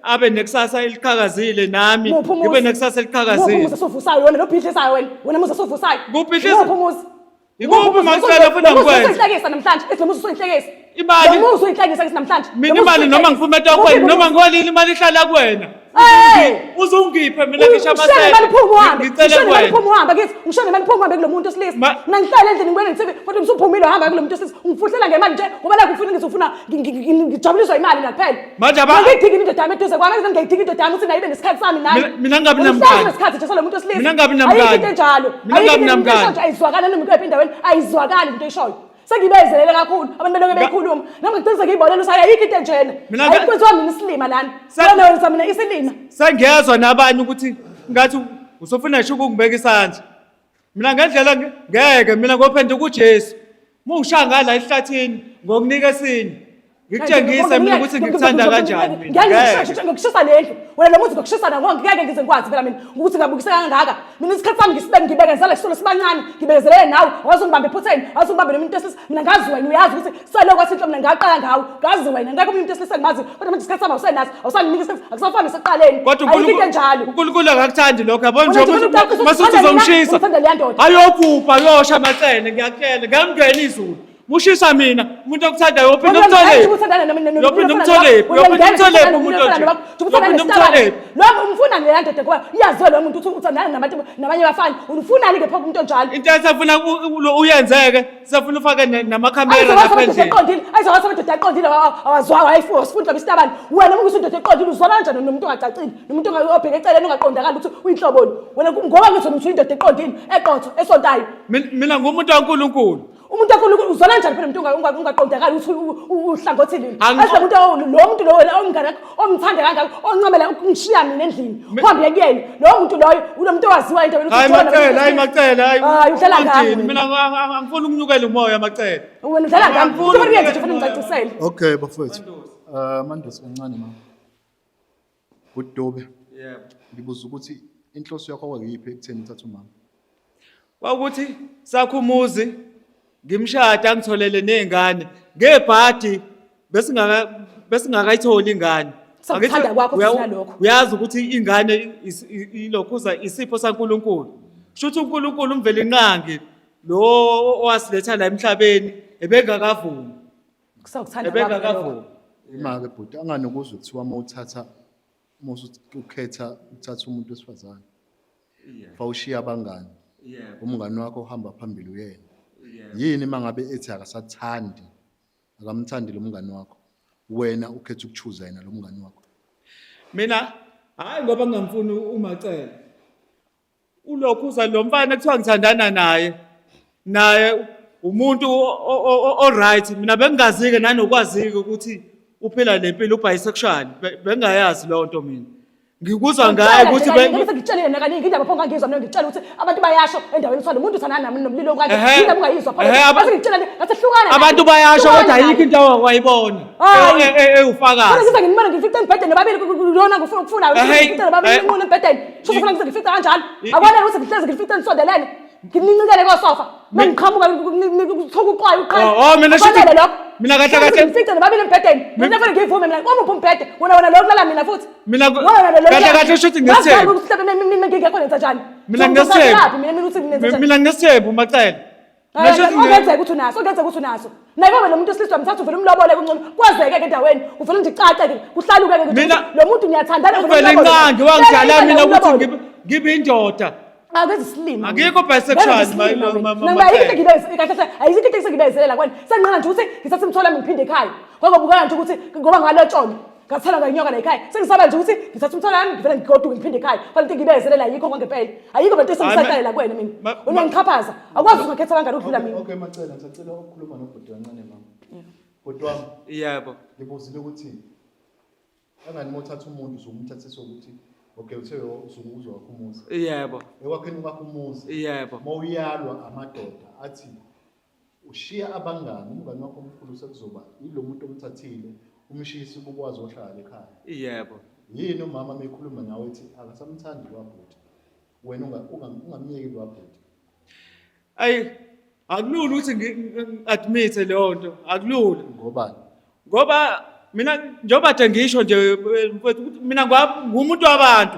Abe nekusasa eliqhakazile nami Muphi umuzi? ngibe nekusasa Muphi eliqhakazile. umuzi osuvusayo wena nobhidlizayo wena? Wena muzi osuvusayo. Kubhidliza- Muphi umuzi? Ikuphi Macele ofuna ngikwenze? Usuyinhlekisa namhlanje. Ethi lo muzi usuyinhlekisa. Imali- Lo muzi uyinhlekisa kithi namhlanje. Mina Lo muzi imali noma usuyinhlekisa. ngiphume etohweni Muphi noma umuzi? ngiholile imali ihlala kuwena. Hey! Uzungiphe mina ngisho Ushele imali phume uhambe. Ngicele Ushele imali kuwena. phume uhambe kithi. Ushele imali phume uhambe kulo muntu wesilisa. Mina ngihlale endlini ngibone ngithi kodwa usuphumile uhamba kulo muntu wesilisa. Ungifuhlela ngemali nje ngoba la ufuna ngithi ufuna ngijabuliswa imali la kuphela. Manje Ngiyidinga indoda yami eduze kwami, ngiyidinga indoda yami ukuthi nayo ibe nesikhathi sami nayo. Mina ngingabi Mina namngani. nesikhathi nje salo muntu wesilisa. Mina ngingabi namngani. Ayikho into enjalo. Mina ngingabi Ayikho into namngani. esho nje ayizwakali noma ikephi endaweni ayizwakali into eshoyo. Sengibezelele kakhulu abantu belokhu beyikhuluma. Nami ngigcina sengiyibonela ukuthi ayikho into enjena. Ayikho kwenziwa mina isilima lana. Wena wenza mina isilima. Sengiyezwa nabanye ukuthi ngathi usufuna ngisho ukungibeka isandla. Mina ngendlela ngeke mina ngophenduka uJesu. Mungishaya ngala ehlathini ngokunika esinye. Ngikutshengise mina ukuthi ngikuthanda kanjani mina. Ngeke ngikushisa lendlu. Wena lo muzi ngokushisa nawo ngeke ngize ngikwazi phela mina ukuthi ngabukiseka kangaka. Mina isikhathi sami ngisibe ngibekezela isolo sibancane, ngibekezelele nawe, waze ungibambe ephutheni, waze ungibambe nomuntu wesilisa. Mina ngazi wena uyazi ukuthi sele kwathi inhlo mina ngaqala ngawe. Ngazi wena ngeke umuntu wesilisa ngimazi. Kodwa manje isikhathi sami awusenaso, awusanginiki isikhathi, akusafani nasekuqaleni. Kodwa Ayikho into enjalo. uNkulunkulu akakuthandi lokho yabona Wena nje nje ufuna ukucacisa masuthi uthanda mina, uzomshisa. uthanda leya ndoda. Ayophupha ayosha amacele ngiyakutshela ngamngena izulu. Mushisa mina umuntu okuthandayo uyophinde umtholephi. Uyophinde umtholephi, uyophinde umtholephi umuntu onje. Uyophinde umtholephi. Lo umfuna leya ndoda ngoba iyaziwa lo muntu ukuthi uthandana nabantu nabanye abafana. Ufunani ke pho umuntu onjalo? Into esafuna uyenzeke, safuna ufake namakhamera lapha endlini. Eqondile, ayizokwazi amadoda aqondile awazwayo ayifuwa sifuna inhlobo isitabane. Wena uma uyindoda eqondile uzwana kanjani nomuntu ongacacile, nomuntu obheke eceleni ongaqondakali ukuthi uyinhloboni. Wena ngoba ngithi wena uyindoda eqondile, eqotho, esontayo. Mina ngumuntu kaNkulunkulu. Umuntu kaNkulunkulu uzwana kanjani phela umuntu ungaqondakali ukuthi uhlangothi lini? Azi lo muntu lo muntu lo wena omngane wakho omthanda kangaka oncamela ukungishiya mina endlini. Uhambe kuyena. Lowo muntu loyo unomuntu owaziwa endaweni Hayi Macele, hayi Macele, hayi. Hayi udlala ngami. Mina angifuni ukunyukela umoya Macele. Wena udlala ngami. Ufuna uyenze nje ufuna ngicacisele. Okay bafowethu. Mandosi kancane mama. Udube. Yebo. Ngibuza ukuthi inhloso yakho kwakuyiphi ekutheni uthathe umama? Kwakuthi sakho umuzi ngimshada angitholele nezingane ngebhadi besingakayitholi ingane. Sakuthanda kwakho futhi nalokho. Uyazi ukuthi ingane ilokhuza isipho saNkulunkulu. Shuthi uNkulunkulu umvelinqangi lo owasiletha la emhlabeni ebengakavumi. Kusakuthanda kwakho. Ebengakavumi. Ima-ke bhuti anganokuzwa kuthiwa uma uthatha uma ukhetha ukuthatha umuntu wesifazane. Fa ushiya abangani. Umngani wakho uhamba phambili uyena. Yini mangabe ethi akasathandi akamthandi lo mngani wakho wena ukhetha ukuchuza yena lo mngani wakho? Mina hayi ngoba ngingamfuni uMacele. Ulokhu uza lo mfana kuthiwa ngithandana naye. Naye umuntu o right mina bengingazike nanokwazike ukuthi uphila lempilo ubisexual bengayazi leyo nto mina. Ngikuzwa ngaye ukuthi ngikutshelile nakaningi indaba pho ngangizwa mina ngikutshela ukuthi abantu bayasho endaweni kuthiwa lo muntu uthandana nami nomlilo kanje indaba ungayizwa pho bese ngikutshela ngathi hlukana abantu bayasho kodwa ayikho into awayibona ewufakazi ngize nginibone ngifice embhedeni nobabili lona ngifuna ukufuna ngifice nobabili nqunu embhedeni sho ufuna ngize ngifice kanjalo akwanele ukuthi ngihlezi ngifice nisondelene nginincikele kosofa mangiqhamuka kuthoka uqwayo uqhaye Oh, mina shuthi lokho. Mina kahle kahle- Ngifice nobabili embhedeni. Mina kufanele ngiyivume mina. Uma uphi umbhede, wena wena lo kulala mina futhi. Mina Wena lo kahle kahle usho ukuthi nginesithembu. Wazi ukuthi mina ngingekho nenza njani? Mina nginesithembu. Ngizophi mina mina uthi nenza njani? Mina nginesithembu Macele. Mina sho ukuthi Okungenzeka ukuthi unaso, okungenzeka ukuthi unaso. Naye ngoba lo muntu wesilisa wamthatha uvele umlobole kungcono. Kwazeke ke endaweni, uvele nje kucace ke, kuhlaluke ke ukuthi Mina- lo muntu niyathandana uvele Uvele umlobole. nqangi wangidala Vele mina ukuthi umlobole. ngibe indoda. Akwenza isilima. Akekho bisexual, Ngiba ayikho into engibeze kahle kahle ayikho into engisebenzelela kwena. Senginqena nje ukuthi ngithathe umthwalo wami ngiphinde ekhaya. Ngoba bukeka nje ukuthi ngoba ngalotsholwa. Ngathelwa ngayinyoka la ekhaya. Sengisaba nje ukuthi ngithathe umthwalo wami ngivele ngigoduke ngiphinde ekhaya. Kodwa into engibezelela ayikho kwangempela. Ayikho lento esengisahlalela kuwena mina. Ungiyangichaphaza. Akwazi ukungakhetha kangani ukudlula mina. Okay Macele, ngisacela ukukhuluma nobhuti kancane mama. Bhuti wami, Yebo. ngibuzile ukuthi kangani uma uthatha umuntu usuke umthathisa ukuthi okay uthe usuke uzowakha umuzi. Yebo. Ekwakheni kwakho umuzi. Yebo. Uma uyalwa amadoda athi ushiya abangani, umngani wakho omkhulu sekuzoba yilo muntu omthathile, umshiyise ukwazi ohlala ekhaya. Yebo. Yini umama mekhuluma nawe ethi akasamthandi lwabhuti. Wena ungamyeki lwabhuti. Ayi akulula ukuthi ngi-admit leyo nto, akulula. Ngobani? Ngoba mina njengoba nje ngisho nje mfowethu ukuthi mina ngumuntu wabantu.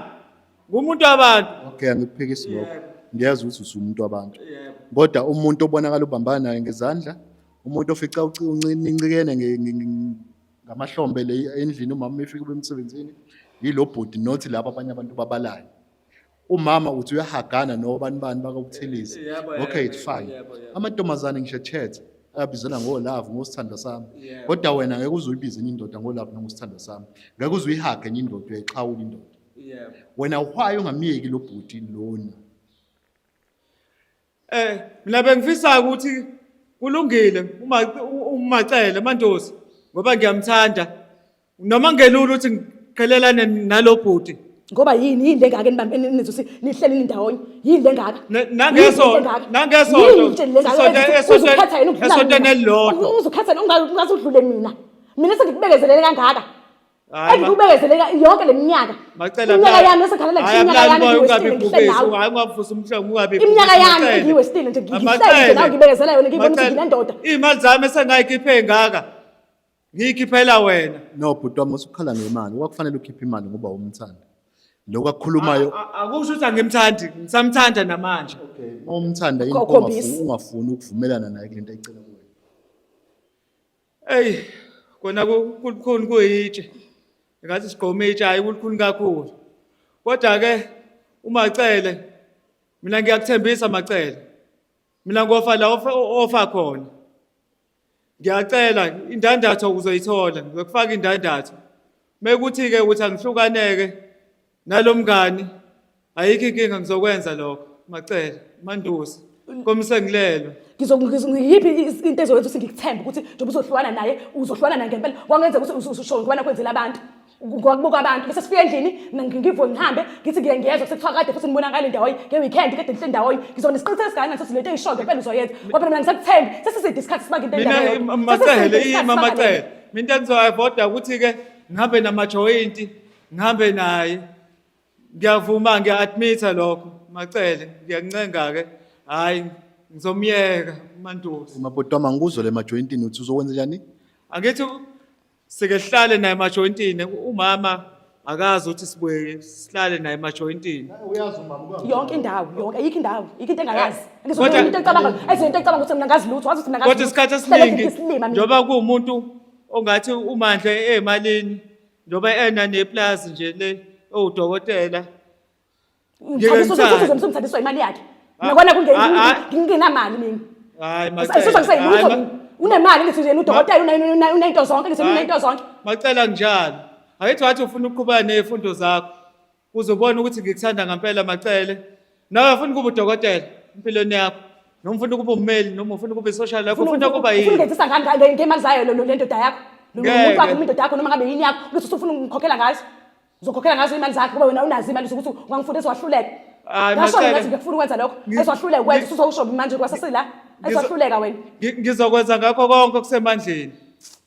Ngumuntu wabantu. Okay, angikuphikisi lokho. Ngiyazi ukuthi usumuntu wabantu. Yebo. Kodwa umuntu obonakala ubambana naye ngezandla, umuntu ofica nincikene ngamahlombe le endlini umama efika ube emsebenzini, yilo bhuti not laba abanye abantu babalayo. Umama uthi uyahagana nobani bani bakaButhelezi. Yebo, Okay, yebo, it's fine. yebo, yebo. Amantombazane ngisho chat ayabizana ngo-love ngosithandwa sami. Yebo. Kodwa wena ngeke uze uyibize enye indoda ngo-love nangosithandwa sami. Ngeke uze uyihage enye indoda, uyayixhawula indoda. Yebo. Wena why ungamyeki lo bhuti lona? Mina bengifisa ukuthi kulungile uma uMacele Mandosi ngoba ngiyamthanda. Noma ngelula ukuthi ngiqhelelane nalo bhuti. Ngoba yini yini lengaka enibambe nizothi nihleli nindawonye? Yini lengaka? Nangeso nangesonto Yini nje lengaka? Uzukhetha yena ukudlula esontweni mina. elilodwa. Uzukhetha yena ungaze udlule mina. Mina sengikubekezelele kangaka. Hayi, Engikubekezelele yonke le minyaka. Macele Iminyaka yami esekhalela ngisho Hayi, iminyaka yami akulali ungabi engiyiwestile ngihleli ibhubesi, nawe. hayi ungavusa umhlongo ungabi Iminyaka ibhubesi, yami Macele. engiyiwestile nje ngihleli nje Macele. nawe ngibekezela yona ngibona ukuthi Macele, nginendoda. Iy'mali zami esengayikhiphe ngaka. Ngiyikhiphela wena. No bhuti wami usukhala ngemali. Kwakufanele ukhiphe imali ngoba umthanda. Lokhu akukhulumayo Akusho ukuthi angimthandi, ngisamthanda namanje. Okay, uma umthanda yini Ukhombisa. ungafuni ukuvumelana naye kulento ayicela kuwena? Eyi, kona kulukhuni kuyitshe. Ngathi sigqome itshe hayi kulukhuni kakhulu. Kodwa ke uMacele mina ngiyakuthembisa Macele. Mina ngofa la ofa khona. Ngiyacela indandatho uzoyithola, ngizokufaka indandatho. Mekuthi ke ukuthi angihlukaneke nalomngani ayikho inkinga ngizokwenza lokho Macele, Mandusi. Komisengilelwe. Ngiyiphi into ezoyenza ukuthi ngikuthembe ukuthi njengoba uzohlukana naye uzohlukana naye ngempela kwangenzeka ukuthi ususho ngoba nakwenzela abantu ngokubuka abantu bese sifika endlini mina ngivuke ngihambe ngithi ngiye ngiyezwa sekuthiwa kade futhi nibonakala ndawonye nge-weekend kade nihleli ndawonye ngizoba nesiqiniseko esingakanani sokuthi lento eyishoyo ngempela uzoyenza ngoba phela mina ngisakuthembi sesiside isikhathi sibanga into Mina endaba yodwa. Macele, Sesiside isikhathi ima sibanga Macele. lento. Mina into engizoyivoda ukuthi-ke ngihambe namajoyinti, ngihambe naye. Ngiyavuma, ngiya-admit-a lokho Macele, ngiyakuncenga-ke. Hhayi, ngizomyeka uMandusi. Mabhuti wami angikuzwa le majoyintini uthi uzokwenza njani? Angithi sike sihlale naye emajoyintini, umama akazi ukuthi sibuye sihlale naye emajoyintini. Uyazi umama Yonke indawo, yonke ayikho indawo, ayikho into engayazi. Kodwa- Into ecabanga, ezinto ecabanga ukuthi mina ngazi lutho, wazi ukuthi mina ngazi. Kodwa isikhathi lutho. Hlale esiningi ngithi isilima mina. njengoba kuwumuntu ongathi umandla emalini njengoba ena neplazi nje le owudokotela. Ngeke Ngithandiswa ngithande. ukuthi uzomthandiswa imali yakhe. Nakona Ah, ah. kungenamali mina. Hayi Macele. Isizwa ngiseyilutho Hayi, mina. Unemali ngithi nje udokotela unento zonke ngithi Hayi. unento zonke. Macela njalo. Ayithi wathi ufuna ukuqhubeka nezifundo zakho. Uzobona ukuthi ngikuthanda ngempela Macele. Nawe ufuna ukuba udokotela empilweni yakho. Noma ufuna ukuba ummeli noma ufuna ukuba i-social worker ufuna ukuba Ufuna yini? ungenzisa ngani ngemali zayo lo le ndoda yakho? Lo Ngeke. muntu wakho indoda yakho noma ngabe yini yakho ukuthi usufuna ukungikhokhela ngazo. Uzokhokhela ngazo imali zakho ngoba wena unazo imali zokuthi ungangifundisa wahluleka. Hayi, Ngasho Macele. ngathi ngiyakufuna ukwenza lokho. Esiwahluleka ukwenza usuzowusho manje kwasasila. Esiwahluleka wena. Ngizokwenza ngakho konke okusemandleni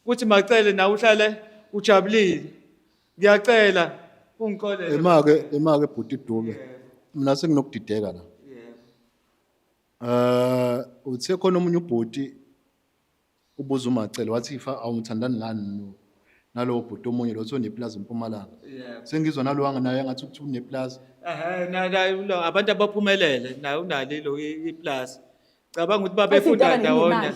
ukuthi Macele nawe uhlale ujabulile. Ngiyacela ungixolele. Emake emake bhuti Dube. Mina senginokudideka la. Uthe khona omunye ubhuti Ubuza uMacele wathi ifa awumthandani ngani nalowo bhuti omunye lo oneplaza eMpumalanga. Yebo. Sengizwa nalo naye engathi ukuthi uneplaza. Ehhe, abantu abaphumelele naye unalo ilo iplaza. Cabanga ukuthi babefunda Itabane ndawonye. linemali.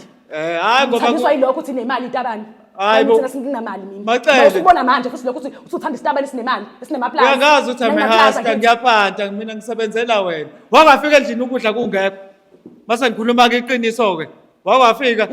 Hayi ngoba Ngithandiswa yilokho ukuthi inemali itabane. Hayi bo. Thina singenamali mina. Macele. Usubona manje futhi lokho ukuthi usuthanda isitabane esinemali, esinemaplaza. Uyangazi ukuthi Nanginamaplaza amehasta ngithi. ngiyaphanta mina ngisebenzela wena. Wangafika endlini ukudla kungekho. Mase ngikhuluma-ke iqiniso-ke. Wawafika.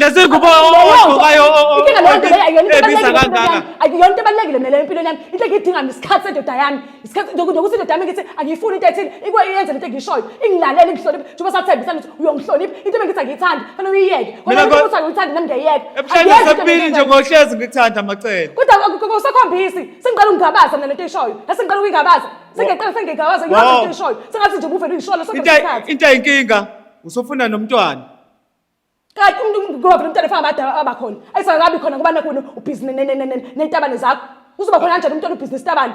Lezi ngubo ogqokayo Inkinga leyo nto leyo akuyona into ebiza ebalulekile empilweni kangaka. yami. Akuyona into ebalulekile mina leyo empilweni yami. Into engiyidinga mina isikhathi sendoda yami. Isikhathi nokuthi indoda yami ngithi angiyifuni into ethile, ikwe iyenze lento engiyishoyo. Ingilalele ingihloniphe. Njengoba sathembisana ukuthi uyongihlonipha. Into bengithi angiyithandi, fanele uyiyeke. Mina Ngoba ukuthi angiyithandi nami ngiyayiyeka. Ebuhleni Angiyenzi into sebili nje engiyithanda. ngohlezi ngikuthanda Macele. Kodwa akusekhombisi. Sengiqala ukungabaza mina lento eyishoyo. Sengiqala ukuyingabaza. Sengiqala sengigabaza yonke Wow. into eyishoyo. Sengathi nje ubuvele uyishoyo sonke Into isikhathi. into eyinkinga usufuna nomntwana. Kanti umuntu ngoba vele umntwana efana abadala abakhona. Ayisakabi khona ngoba nakho ubhizi ney'tabane zakho. Uzoba khona kanjani umntwana ubhizi nesitabane?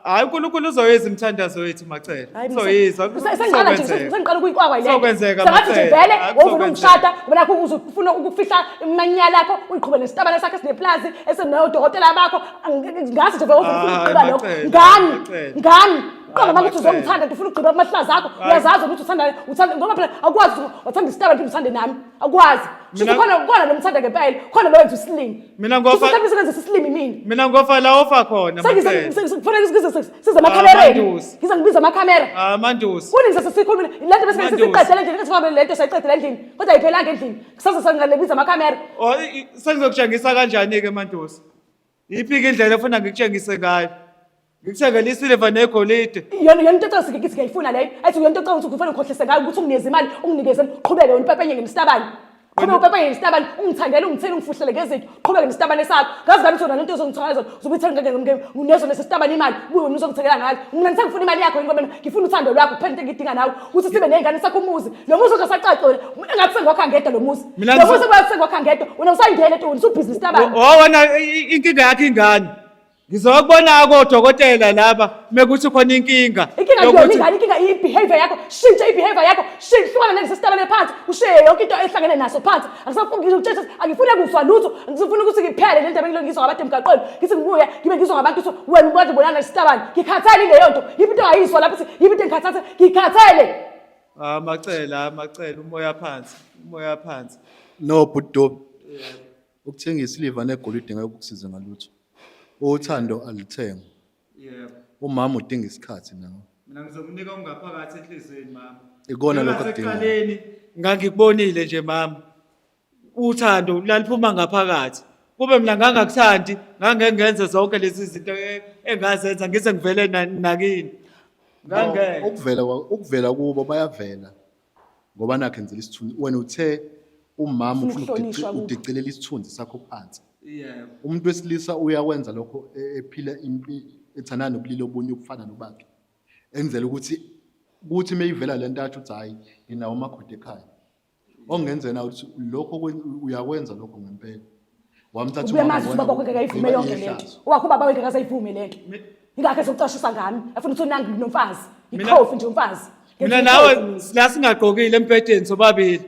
Hayi uNkulunkulu uzoyizwa imithandazo yethu Macele. Uzoyizwa. Sengiqala nje sengiqala ukuyikwakwa ile. Kuzokwenzeka, Sengathi nje Macele. vele Hayi, wovula kuzokwenzeka. ungishada ngoba nakho uzofuna ukufihla imanyala yakho uyiqhube nesitabane sakho esineplazi esinodokotela bakho. Ngathi nje vele ufuna Hayi, ukugqiba lokho. Macele, Ngani? Macele. Ngani? Qamba Hayi, ukuthi Macele. uzongithanda ufuna ukugqiba amahlaza akho. Hayi. Uyazazi ukuthi uthanda uthanda ngoba phela awukwazi ukuthi wathanda isitabane phinde uthande nami. Awukwazi. Shuthi Mina- khona khona lo mthanda ngempela, khona lo wenza isilimi. Mina ngofa- Shuthi mhlawumbe sengenza isilimi mina. Mina ngofa la ofa khona Macele. Kufanele size size emakhamereni. Mandusi. Ngize ngibize amakhamera. Ah Mandusi. Kuningi sesikhulumile. Le nto bese Mandusi. siqedele endlini, ngathi le nto sayiqedela endlini. Kodwa ayiphelanga endlini. Kusasa sengalebiza amakhamera. Oh sengizokutshengisa kanjani ke Mandusi? Iphi-ke indlela ofuna ngikutshengise ngayo? Ngikuthengele isiliva negolide. Yona yona into ecanga ngithi ngiyayifuna leyo. Athi yona into ecanga ukuthi kufanele ngikhohlise ngayo ukuthi unginikeze imali, unginikeze qhubeke wena upepenye ngesitabane. Qhubeke upepenye ngesitabane, ungithandele, ungithele, ungifuhlele ngezinto. Qhubeke nesitabane sakho. Ngazi kabi ukuthi wena lento ozongithenga zona, uzobe uyithenga unezo lesi sitabane imali, ubuye wena uzongithengela ngazo. Mina ngisengifuna imali yakho yini ngoba mina ngifuna uthando lwakho kuphela into engiyidinga nawe ukuthi sibe ney'ngane sakho umuzi. Lo muzi ongasacaci wena, engathi sengiwakha ngedwa lo muzi. Mina Lo muzi engathi sengiwakha ngedwa, wena usayingena ethi wena usubhizi isitabane. Oh wena inkinga yakho ingane. Ngizokubona kodokotela laba mekuthi khona inkinga. Inkinga kuyona ingane, inkinga i-behavior yakho. Shintsha i-behavior yakho. Shintsha hlukana nalesi sitabane phansi, ushiye yonke into ehlangene naso phansi. Angisafuni ngizokutshela angifuni kuzwa lutho. Ngifuna ukuthi ngiphele le ndaba engilokhu ngizwa ngabantu emgaqweni. Ngithi ngibuya ngibe ngizwa ngabantu ukuthi wena ubade ubonana nesitabane. Ngikhathele leyo nto. Yiphi into ongayizwa lapho ukuthi yiphi into engikhathaza? Ngikhathele. Ah Macele, ah Macele umoya phansi, umoya phansi. No bhuti Dobi. Ukuthenga isiliva negolide ngeke kukusize ngalutho. Uthando aluthengwa. Yebo. Umama udinga isikhathi nawe. Mina ngizomnika okungaphakathi enhliziyweni mama. Ikona lokho akudingayo. Njengasekuqaleni ngangikubonile nje mama. Uthando laliphuma ngaphakathi. Kube mina ngangakuthandi, ngangeke ngenze zonke lezi zinto engazenza ngize ngivele nakini. Ngangeke. Ukuvela ukuvela kubo bayavela ngoba nakho enzela isithunzi. Wena uthe umama Ufuna ufuna ukuhlonishwa kubo. udicilela isithunzi sakho phansi. Yebo. Umuntu wesilisa uyakwenza lokho ephila impi ethandana nobulili obunye obufana nobakhe. Enzela ukuthi kuthi meyivela lento athi uthi hayi nginawo umakoti ekhaya. Okungenzeka ukuthi lokho uyakwenza lokho ngempela. Wamthatha Ubuye umama mazi wena ubaba wakho ngeke ayivume ugqiba yonke lento. ihlazo. Owakho ubaba wengeke azayivume lento. Ingakho ezokucashisa ngami. Afuna ukuthi unangi nomfazi. Mina- Yikhofi nje umfazi. Mina nawe la singagqokile embhedeni sobabili.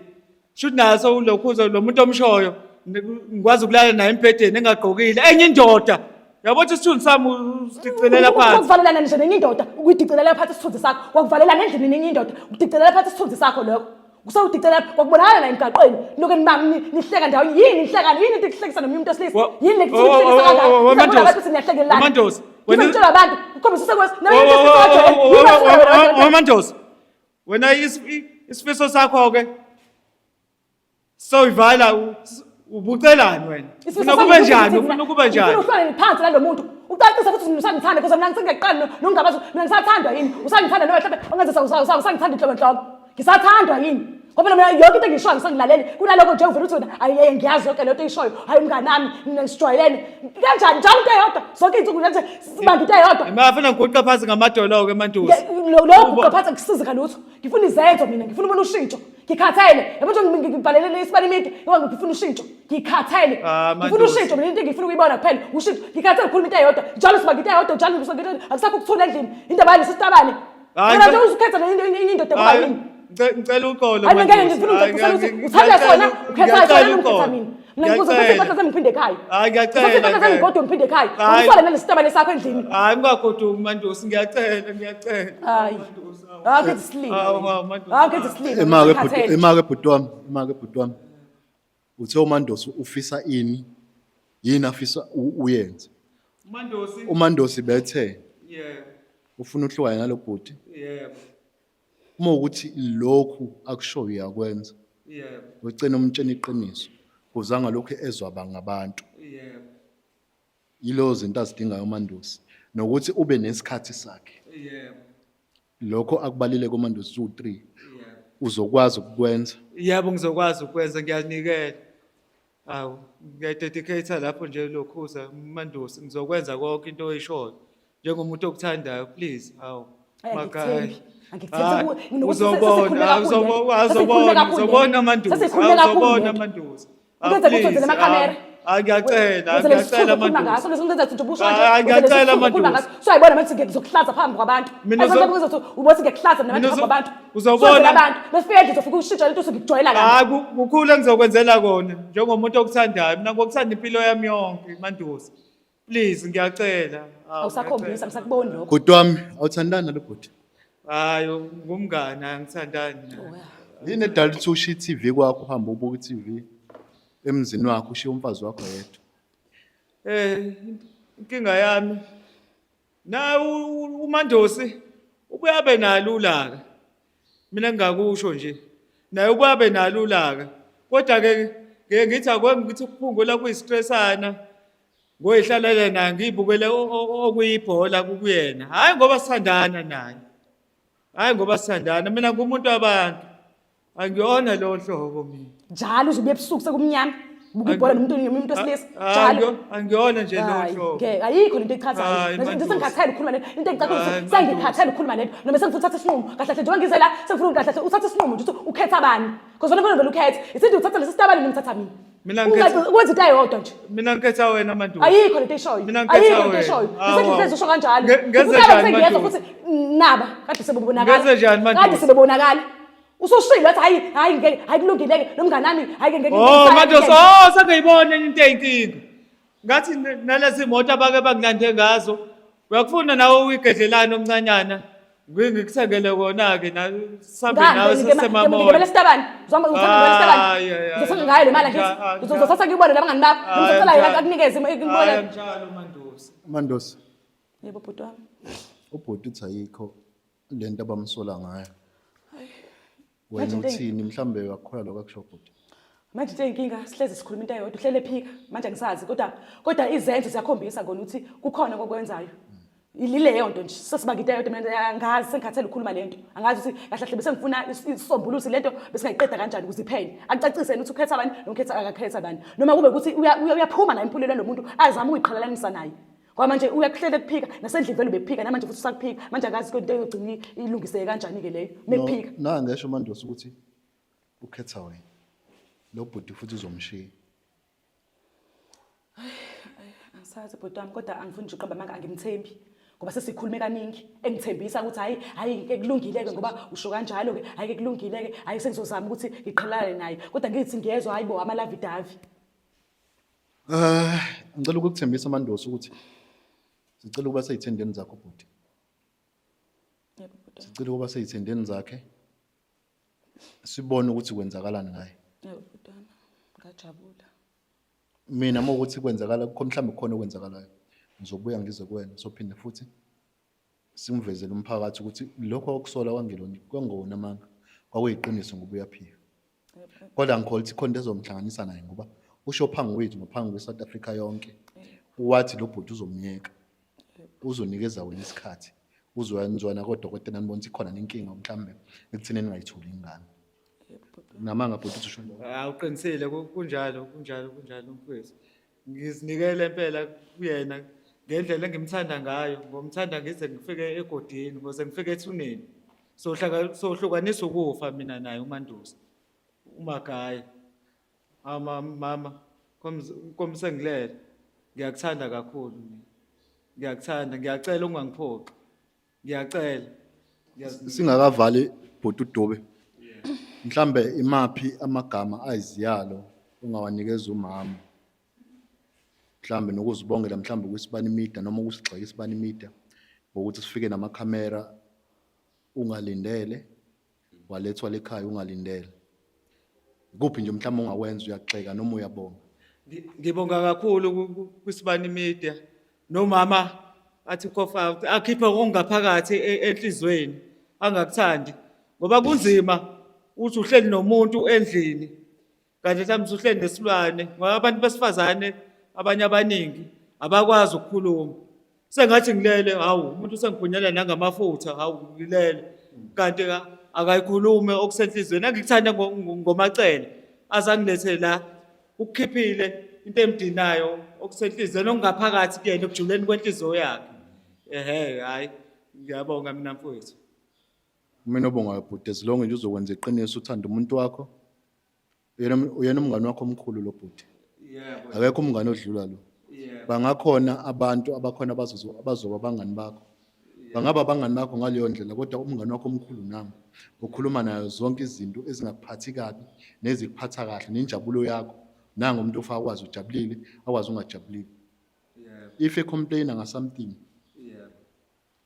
Shuthi naso ulokhuzo lo muntu omshoyo ngikwazi ukulala naye embhedeni engagqokile enye indoda. Yabo ukuthi isithunzi sami usidicelela phansi. Kwakuvalelana nje nenye indoda, ukuyidicilela phansi isithunzi sakho. Kwakuvalelana endlini nenye indoda, ukudicilela phansi isithunzi sakho lokho. Kusawudicilela kwakubonakala la emgaqweni. Lokho nibami nihleka ndawo yini nihleka yini into ekuhlekisa nomunye umuntu wesilisa? Yini le kuhlekisa kangaka? Ngizabona abantu ukuthi niyahlekelana. Mandosi. Wena ngitshela abantu, ukhombisa usekwenza. Mandosi. Wena isifiso sakho ke soyivala ubucelani wena? Ufuna kube njani? Ufuna kube njani? Ufuna uhlale phansi nalo muntu. Ucacise ukuthi usangithanda because mina ngisengiyaqala nokungabaza mina ngisathandwa yini? Usangithanda noma mhlawumbe ongenza usangithanda inhlobo nhlobo. Ngisathandwa yini? Ngoba mina yonke into engiyishoyo ngisangilaleli. Kunalokho nje uvela uthi wena ayi ngiyazi yonke lento oyishoyo. Hayi umnganami mina sijwayelene. Kanjani njalo into eyodwa zonke izinsuku nje sibanga into eyodwa. Imafuna ngiguqe phansi ngamadolo-ke Mandusi. Lo guqa phansi akusizi ngalutho. Ngifuna izenzo mina, ngifuna ubona ushintsho. Ngikhathele. Yabo nje ngibhalelele isibani imidi ngoba ngifuna ushintsho. Ngikhathele. Ah, Ngifuna Mandusi. ushintsho mina into engifuna ukuyibona kuphela ushintsho. Ngikhathele ukukhuluma into eyodwa. Njalo sibanga into eyodwa, njalo sibanga into eyodwa. Akusekho ukuthula endlini. Indaba yalesi sitabane. Hayi, Wena nje uzukhetha le into enye indoda kuba Hayi, yini? Ngicela uxolo. Hayi mina ngeke Mandosi. ngifuna Hayi, ungicacisele ukuthi uthanda ngiyacela sona, ukhetha ngiyacela sona noma ukhetha uxolo. mina. Mina ngikuze ngithathe Ngiyacela. impahla zami ngiphinde ekhaya. Hayi, ngiyacela, Ngithathe impahla zami ngiyacela. ngigodwe ngiphinde ekhaya. Hayi. Ngisole nalesi sitabane sakho endlini. Hayi ungagoduki Mandosi, ngiyacela, ngiyacela. Hayi. Mandosi, awu. Hayi ukhetha isilima. Hawu, wena. hawu, Mandosi. Hayi ukhetha isilima. Emake bhuti, ngikhathele. emake bhuti wami, emake bhuti wami. Uthe uMandosi ufisa ini? Yini afisa uyenze? Mandosi. UMandosi bethe Yebo, ufuna uhlukane nalo bhuti. yebo, Uma ukuthi lokhu akushoyo uyakwenza, yebo, ugcina umtshela iqiniso. Kuzanga lokhu ezwa ngabantu. yebo, Yilezo zinto azidingayo uMandosi nokuthi ube nesikhathi sakhe. yebo, Lokho akubalile kuMandosi 2 3 yebo. uzokwazi ukukwenza. Yebo ngizokwazi ukwenza ngiyanikela. Awu, ngiyadedicate lapho nje lokhuza Mandosi ngizokwenza konke into oyishoyo. Njengomuntu okuthandayo please, awu. Hayi, Magayi. angikuthembi. Angikuthembi. Hayi, Nginokuthi uzobona, sesikhulume hayi, kakhulu lento. uzobona, Sesikhulume uzobona, kakhulu uzobona lento. Mandosi, Sesikhulume hayi, kakhulu uzobona lento. Mandosi. Hawu, Ukwenza ukuthi please, wenzele amakhamera. hayi, ngiyacela, Wenzele ngiyacela isithunzi okhuluma Mandosi. ngaso, lesi ngenza ukuthi ubusho kanje, Hayi, wenzele ngiyacela isithunzi okhuluma Mandosi. ngaso. So ayibona manje ngizokuhlaza phambi kwabantu. Mina Ayi, manje kuzothi ubothi ngiyakuhlaza mina manje Mina phambi kwabantu. uzobona. Senzela abantu. Befika endlini uzofika ushintshe lento usungijwayela kabi. Hayi, kukhulu engizokwenzela kona njengomuntu okuthandayo. Mina ngokuthanda impilo yami yonke, Mandosi. Please, ngiyacela. Hawu, Awusakhombisa, ngiyacela. ngisakuboni lokho. Bhuti wami, awuthandani nalo bhuti? Hayi, ngumngani, angithandani naye. Yini edala ukuthi ushiye i-TV kwakho uhambe ubuka i-TV emzini wakho ushiye umfazi wakho yedwa? Eh, inkinga yami na uMandosi ubuye abe nalo ulaka. Mina ngingakusho nje. Naye ubuye abe nalo ulaka. Kodwa ke ngeke ngithi akwengi ngithi ukuphungula kuyistressana. Ngoyihlalela naye ngiyibukele okuyibhola kuyena. Hayi ngoba sithandana naye. Hayi ngoba sithandana mina ngumuntu wabantu. Angiyona lo hlobo mina. Njalo uze ubuye ebusuku sekumnyama. Buka ibhola nomuntu nomuntu wesilisa. Njalo. Angiyona nje lo Hayi, hlobo. ngeke ayikho lento echazayo. Hayi, Nje Mandosi. sengikhathele ukukhuluma lento. Into engicacile Hayi, ukuthi sengikhathele ukukhuluma lento. Noma sengifuna uthatha isinqumo. Kahle kahle njengoba ngize la sengifuna kahle kahle uthatha isinqumo nje ukuthi ukhetha bani. Because wena vele ukhethe. Isithi uthatha lesi sitabane noma uthatha mina. Mina ngikhetha- Ukwenza into eyodwa nje. Mina ngikhetha wena Mandosi. Ayikho lento eshoyo. Mina ngikhetha Ayikho lento wena. eshoyo. Awu, Ngisethi awu. usho kanjalo. Ngenze Ukuthi njani, sengiyezwa Mandosi? futhi naba kade sebebonakala. Ngenze njani, Mandosi? Kade sebebonakala. Usushilo wathi hayi hayi ngeke hayi kulungile ke nomngane wami hayi ngeke Oh Mandosi, oh sengiyibona enye into eyinkinga. Ngathi nalezi moto abake bangilande ngazo. Uyakufuna nawe uyigedlelane omncanyana. Ngikuthengele kona-ke na sihambe nawe sisemamall. Ngibele sitabane. Uzomba uzothatha ngibele sitabane. Hayi, hayi, hayi. Uzothatha ngayo le mali Hayi, angithi. hayi, Uzothatha ngibone nabangani bakho. Hayi, Uzocela yena njalo. akunikeze Hayi ngibone. anjalo Mandosi. Mandosi, Yebo bhuti wami. ubhuti uthi ayikho lento abamsola ngayo. Manje Wena into uthini mhlambe uyakukholwa lokho akusho ubhuti? Manje into eyinkinga sihlezi sikhuluma into eyodwa uhlele ephika manje angisazi kodwa kodwa izenzo ziyakhombisa kona ukuthi kukhona kokwenzayo. Ileyo nto nje sesibanga into eyodwa mina angazi sengikhathele ukukhuluma lento. Angazi ukuthi kahle kahle bese ngifuna isisombululo lento besingayiqeda kanjani ukuze iphele. Akucacise ukuthi ukhetha bani nokhetha akakhetha bani. Noma kube ukuthi uyaphuma naye empilweni lo muntu azame ukuyiqhelelanisa naye. Ngoba manje uyakuhlela kuphika nasendlini vele ubephika namanje futhi usakuphika manje akazi into eyogcina ilungiseke kanjani ke leyo mekuphika. Na ngesho Mandosi ukuthi ukhetha wena. Lo bhuti futhi uzomshiya. Angisazi bhuti wami kodwa angifuni nje uqamba amanga angimthembi ngoba sesikhulume kaningi engithembisa ukuthi hayi hayi ke kulungile ke ngoba usho kanjalo ke hayi ke kulungile ke hayi sengizozama ukuthi ngiqhelane naye kodwa ngithi ngiyezwa hayi bo amalavidavi. Eh, ngicela ukukuthembisa Mandosi ukuthi sicela ukuba seyithendeni zakho bhuti. Yebo bhuti. Sicela ukuba seyithendeni zakhe. Sibone ukuthi kwenzakalani ngaye. Yebo bhuti wami. Ngajabula. Mina uma ukuthi kwenzakala kukho mhlawumbe kukhona okwenzakalayo ngizobuya ngize kuwena sophinde futhi simvezele umphakathi ukuthi lokho okusola kwangelona kwangona amanga kwakuyiqiniso ngoba uyaphika. Kodwa ngikholwa ukuthi khona into ezomhlanganisa naye ngoba usho phambi kwethu nophambi kwe-South Africa yonke wathi lo bhuti uzomyeka uzonikeza wena isikhathi uzoyanizwana kodokotela nibona ukuthi khona nenkinga mhlawumbe ekutheni ningayitholi ingane. Namanga bhuti uthi usho njalo. Hawu uqinisile kunjalo kunjalo kunjalo mfowethu. Ngizinikele impela kuyena ngendlela engimthanda ngayo, ngomthanda ngize ngifike egodini, ngoze ngifike ethuneni. Sohlaka sohlukanisa ukufa mina naye uMandusi. UMagaye. Ama mama komsengilele. Ngiyakuthanda kakhulu mina. Ngiyakuthanda, ngiyacela ungangiphoxi. Ngiyacela. Singakavali bhuti uDube. Mhlambe imaphi amagama ayiziyalo ongawanikeza umama? Mhlambe nokuzibongela mhlambe kwisibani media noma ukusigxeka isibani media ngokuthi sifike namakhamera ungalindele walethwa lekhaya ungalindele. Kuphi nje mhlawumbe ongakwenza uyagxeka noma uyabonga? Ngibonga kakhulu kwisibani media nomama athi kofa akhiphe okungaphakathi enhlizweni angakuthandi ngoba kunzima uthi uhleli nomuntu endlini kanti mhlawumbe usuhleli nesilwane ngoba abantu besifazane abanye abaningi abakwazi ukukhuluma sengathi ngilele hawu umuntu usengiphunyela nangamafutha hawu ngilele kanti akayikhulume okusenhlizweni angikuthanda ngomacele azangilethe la ukukhiphile into emdinayo okusenhlizweni okungaphakathi kuyena ekujuleni kwenhliziyo yakhe ehe hayi ngiyabonga mina mfowethu. Mina obongayo bhuti as long nje uzokwenza iqiniso uthanda umuntu wakho uyena uyena umngane wakho omkhulu lo bhuti. Yebo. Akekho umngane odlula lo. Yebo. Bangakhona abantu abakhona abazozo abazoba abangani bakho. Bangaba abangani bakho ngaleyo ndlela kodwa umngane wakho omkhulu nami ukhuluma nayo zonke izinto ezingakuphathi kabi nezikuphatha kahle nenjabulo yakho. Nangu umuntu ofa akwazi ujabulile akwazi ungajabulile. Yebo. If e complain nga something Yebo.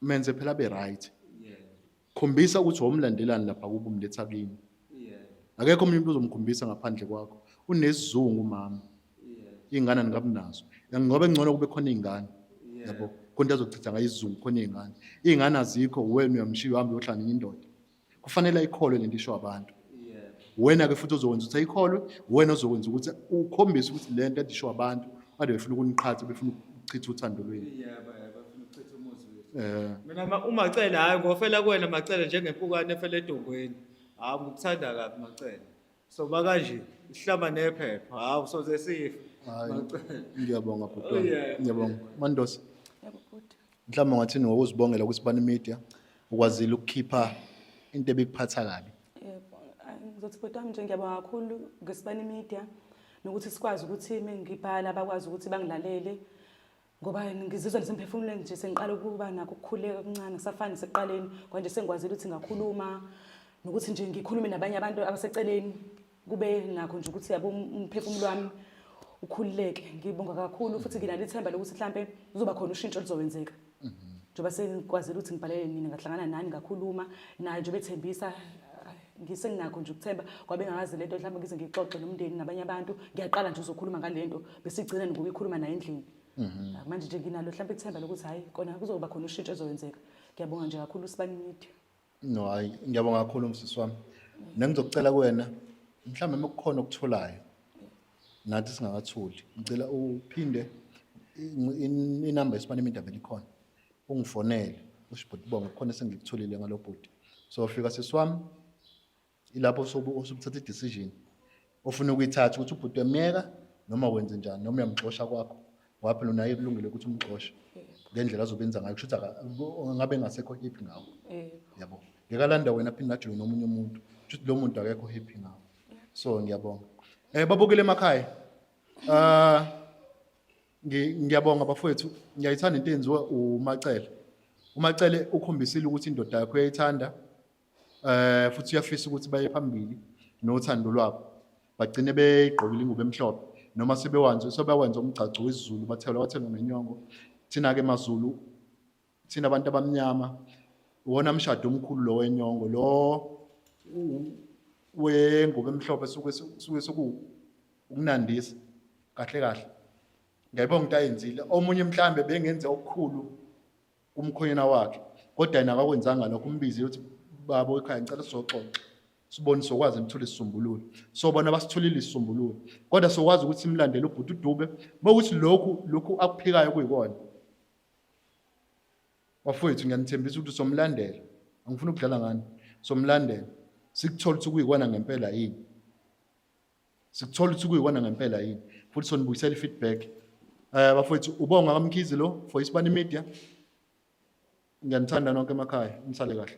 menze phela abe right. Yebo. Khombisa ukuthi womlandelani lapha kubo umletha kini. Yebo. Akekho omunye umuntu ozomkhombisa ngaphandle kwakho. Unesizungu umama. Yebo. Iy'ngane anikabi nazo. Ngoba engcono kube khona iy'ngane. Yebo. Yabo. Khona into azochitha ngayo isizungu khona iy'ngane. Iy'ngane azikho wena uyamshiya uhambe uyohlala nenye indoda. Kufanele ayikholwe lento isho abantu. Yebo. Wena-ke futhi ozokwenza ukuthi ayikholwe, wena ozokwenza ukuthi ukhombise ukuthi le nto edisho abantu kade befuna ukuniqhatha befuna ukuchitha uthando lwenu. Yebo, yebo, bafuna ukuchitha umuzi wethu. Eh. Mina uMacele hayi ngofela kuwena Macele njengempukane efela edongweni. Hawu ngikuthanda kabi Macele. Soba kanje isihlamba nephepha. Hawu soze sife. Hayi. Macele. Ngiyabonga bhuti Oh, wami. yeah. Ngiyabonga. Mandosi. Yebo bhuti. Mhlawumbe ungathini ngokuzibongela kwisibani media ukwazile ukukhipha into ebikuphatha kabi. Yebo, ngizothi bhuti wami nje ngiyabonga kakhulu ngesibani media nokuthi sikwazi ukuthi mengibhala bakwazi ukuthi bangilalele ngoba ngizizwa ndisemphefumulweni nje sengiqala ukuba nakho ukukhuleka okuncane kusafani sekuqaleni kwanje sengikwazile ukuthi ngakhuluma nokuthi nje ngikhulume nabanye abantu abaseceleni kube nakho nje ukuthi yabo umphefumulo wami ukhululeke. Ngibonga kakhulu futhi nginalo ithemba lokuthi mhlampe kuzoba khona ushintsho oluzowenzeka njengoba sengikwazile ukuthi ngibhalele nina ngahlangana nani ngakhuluma naye njengoba ethembisa ngisenginakho nje ukuthemba kwabe ngakazi lento mhlawumbe ngize ngixoxe nomndeni nabanye abantu ngiyaqala nje uzokhuluma ngalento bese igcina ngokuyikhuluma naye endlini. Manje nje nginalo mhlawumbe ithemba lokuthi hhayi kona kuzoba khona ushintsho ezokwenzeka. Ngiyabonga nje kakhulu Sibani Media. No hayi ngiyabonga kakhulu msisi wami. Nengizokucela kuwena mhlawumbe uma kukhona okutholayo nathi singakathuli ngicela uphinde inamba yesibani media vele ikhona ungifonele usho bhuti bonga kukhona esengikutholile ngalo bhuti. So fika sisi wami ilapho usubuthatha i-decision ofuna ukuyithatha ukuthi ubhuti uyamyeka noma wenze njani noma uyamxosha kwakho ngoba phela unaye kulungile ukuthi umxoshe ngendlela azobenza ngayo kusho ukuthi ngabe engasekho happy ngawo yabo ngeke alanda wena aphinde ajule nomunye umuntu kusho ukuthi lo muntu akekho happy ngawo so ngiyabonga babukele emakhaya Ngiyabonga bafowethu, ngiyayithanda into eyenziwa uMacele. UMacele ukhombisile ukuthi indoda yakhe uyayithanda futhi uyafisa ukuthi baye phambili nothando lwabo. Bagcine beyigqokile ingubo emhlophe noma sebewanze sebewenza umgcagco wesiZulu bathelwa wathelwa ngenyongo. Thina-ke maZulu thina abantu abamnyama uwona mshado omkhulu lo wenyongo lo wengubo emhlophe suke suke suku ukunandisa kahle kahle ngiyayibonga into ayenzile omunye mhlambe bengenze okukhulu kumkhonyana wakhe kodwa yena akakwenzanga lokho umbizile ukuthi baba ekhaya ngicela sizoxoxa sibone sokwazi ngithole isisombululo so bona basitholile isisombululo kodwa sokwazi ukuthi simlandele ubhuti uDube bokuthi lokhu lokhu akuphikayo kuyikona Bafowethu ngiyanithembisa ukuthi somlandela. Angifuni ukudlala ngani. Somlandela. Sikuthole ukuthi kuyikona ngempela yini. Sikuthole ukuthi kuyikona ngempela yini. Futhi sonibuyisela i-feedback. Bafowethu ubonga kaMkhize lo for Isibani Media. Ngiyanithanda nonke emakhaya. Nisale kahle.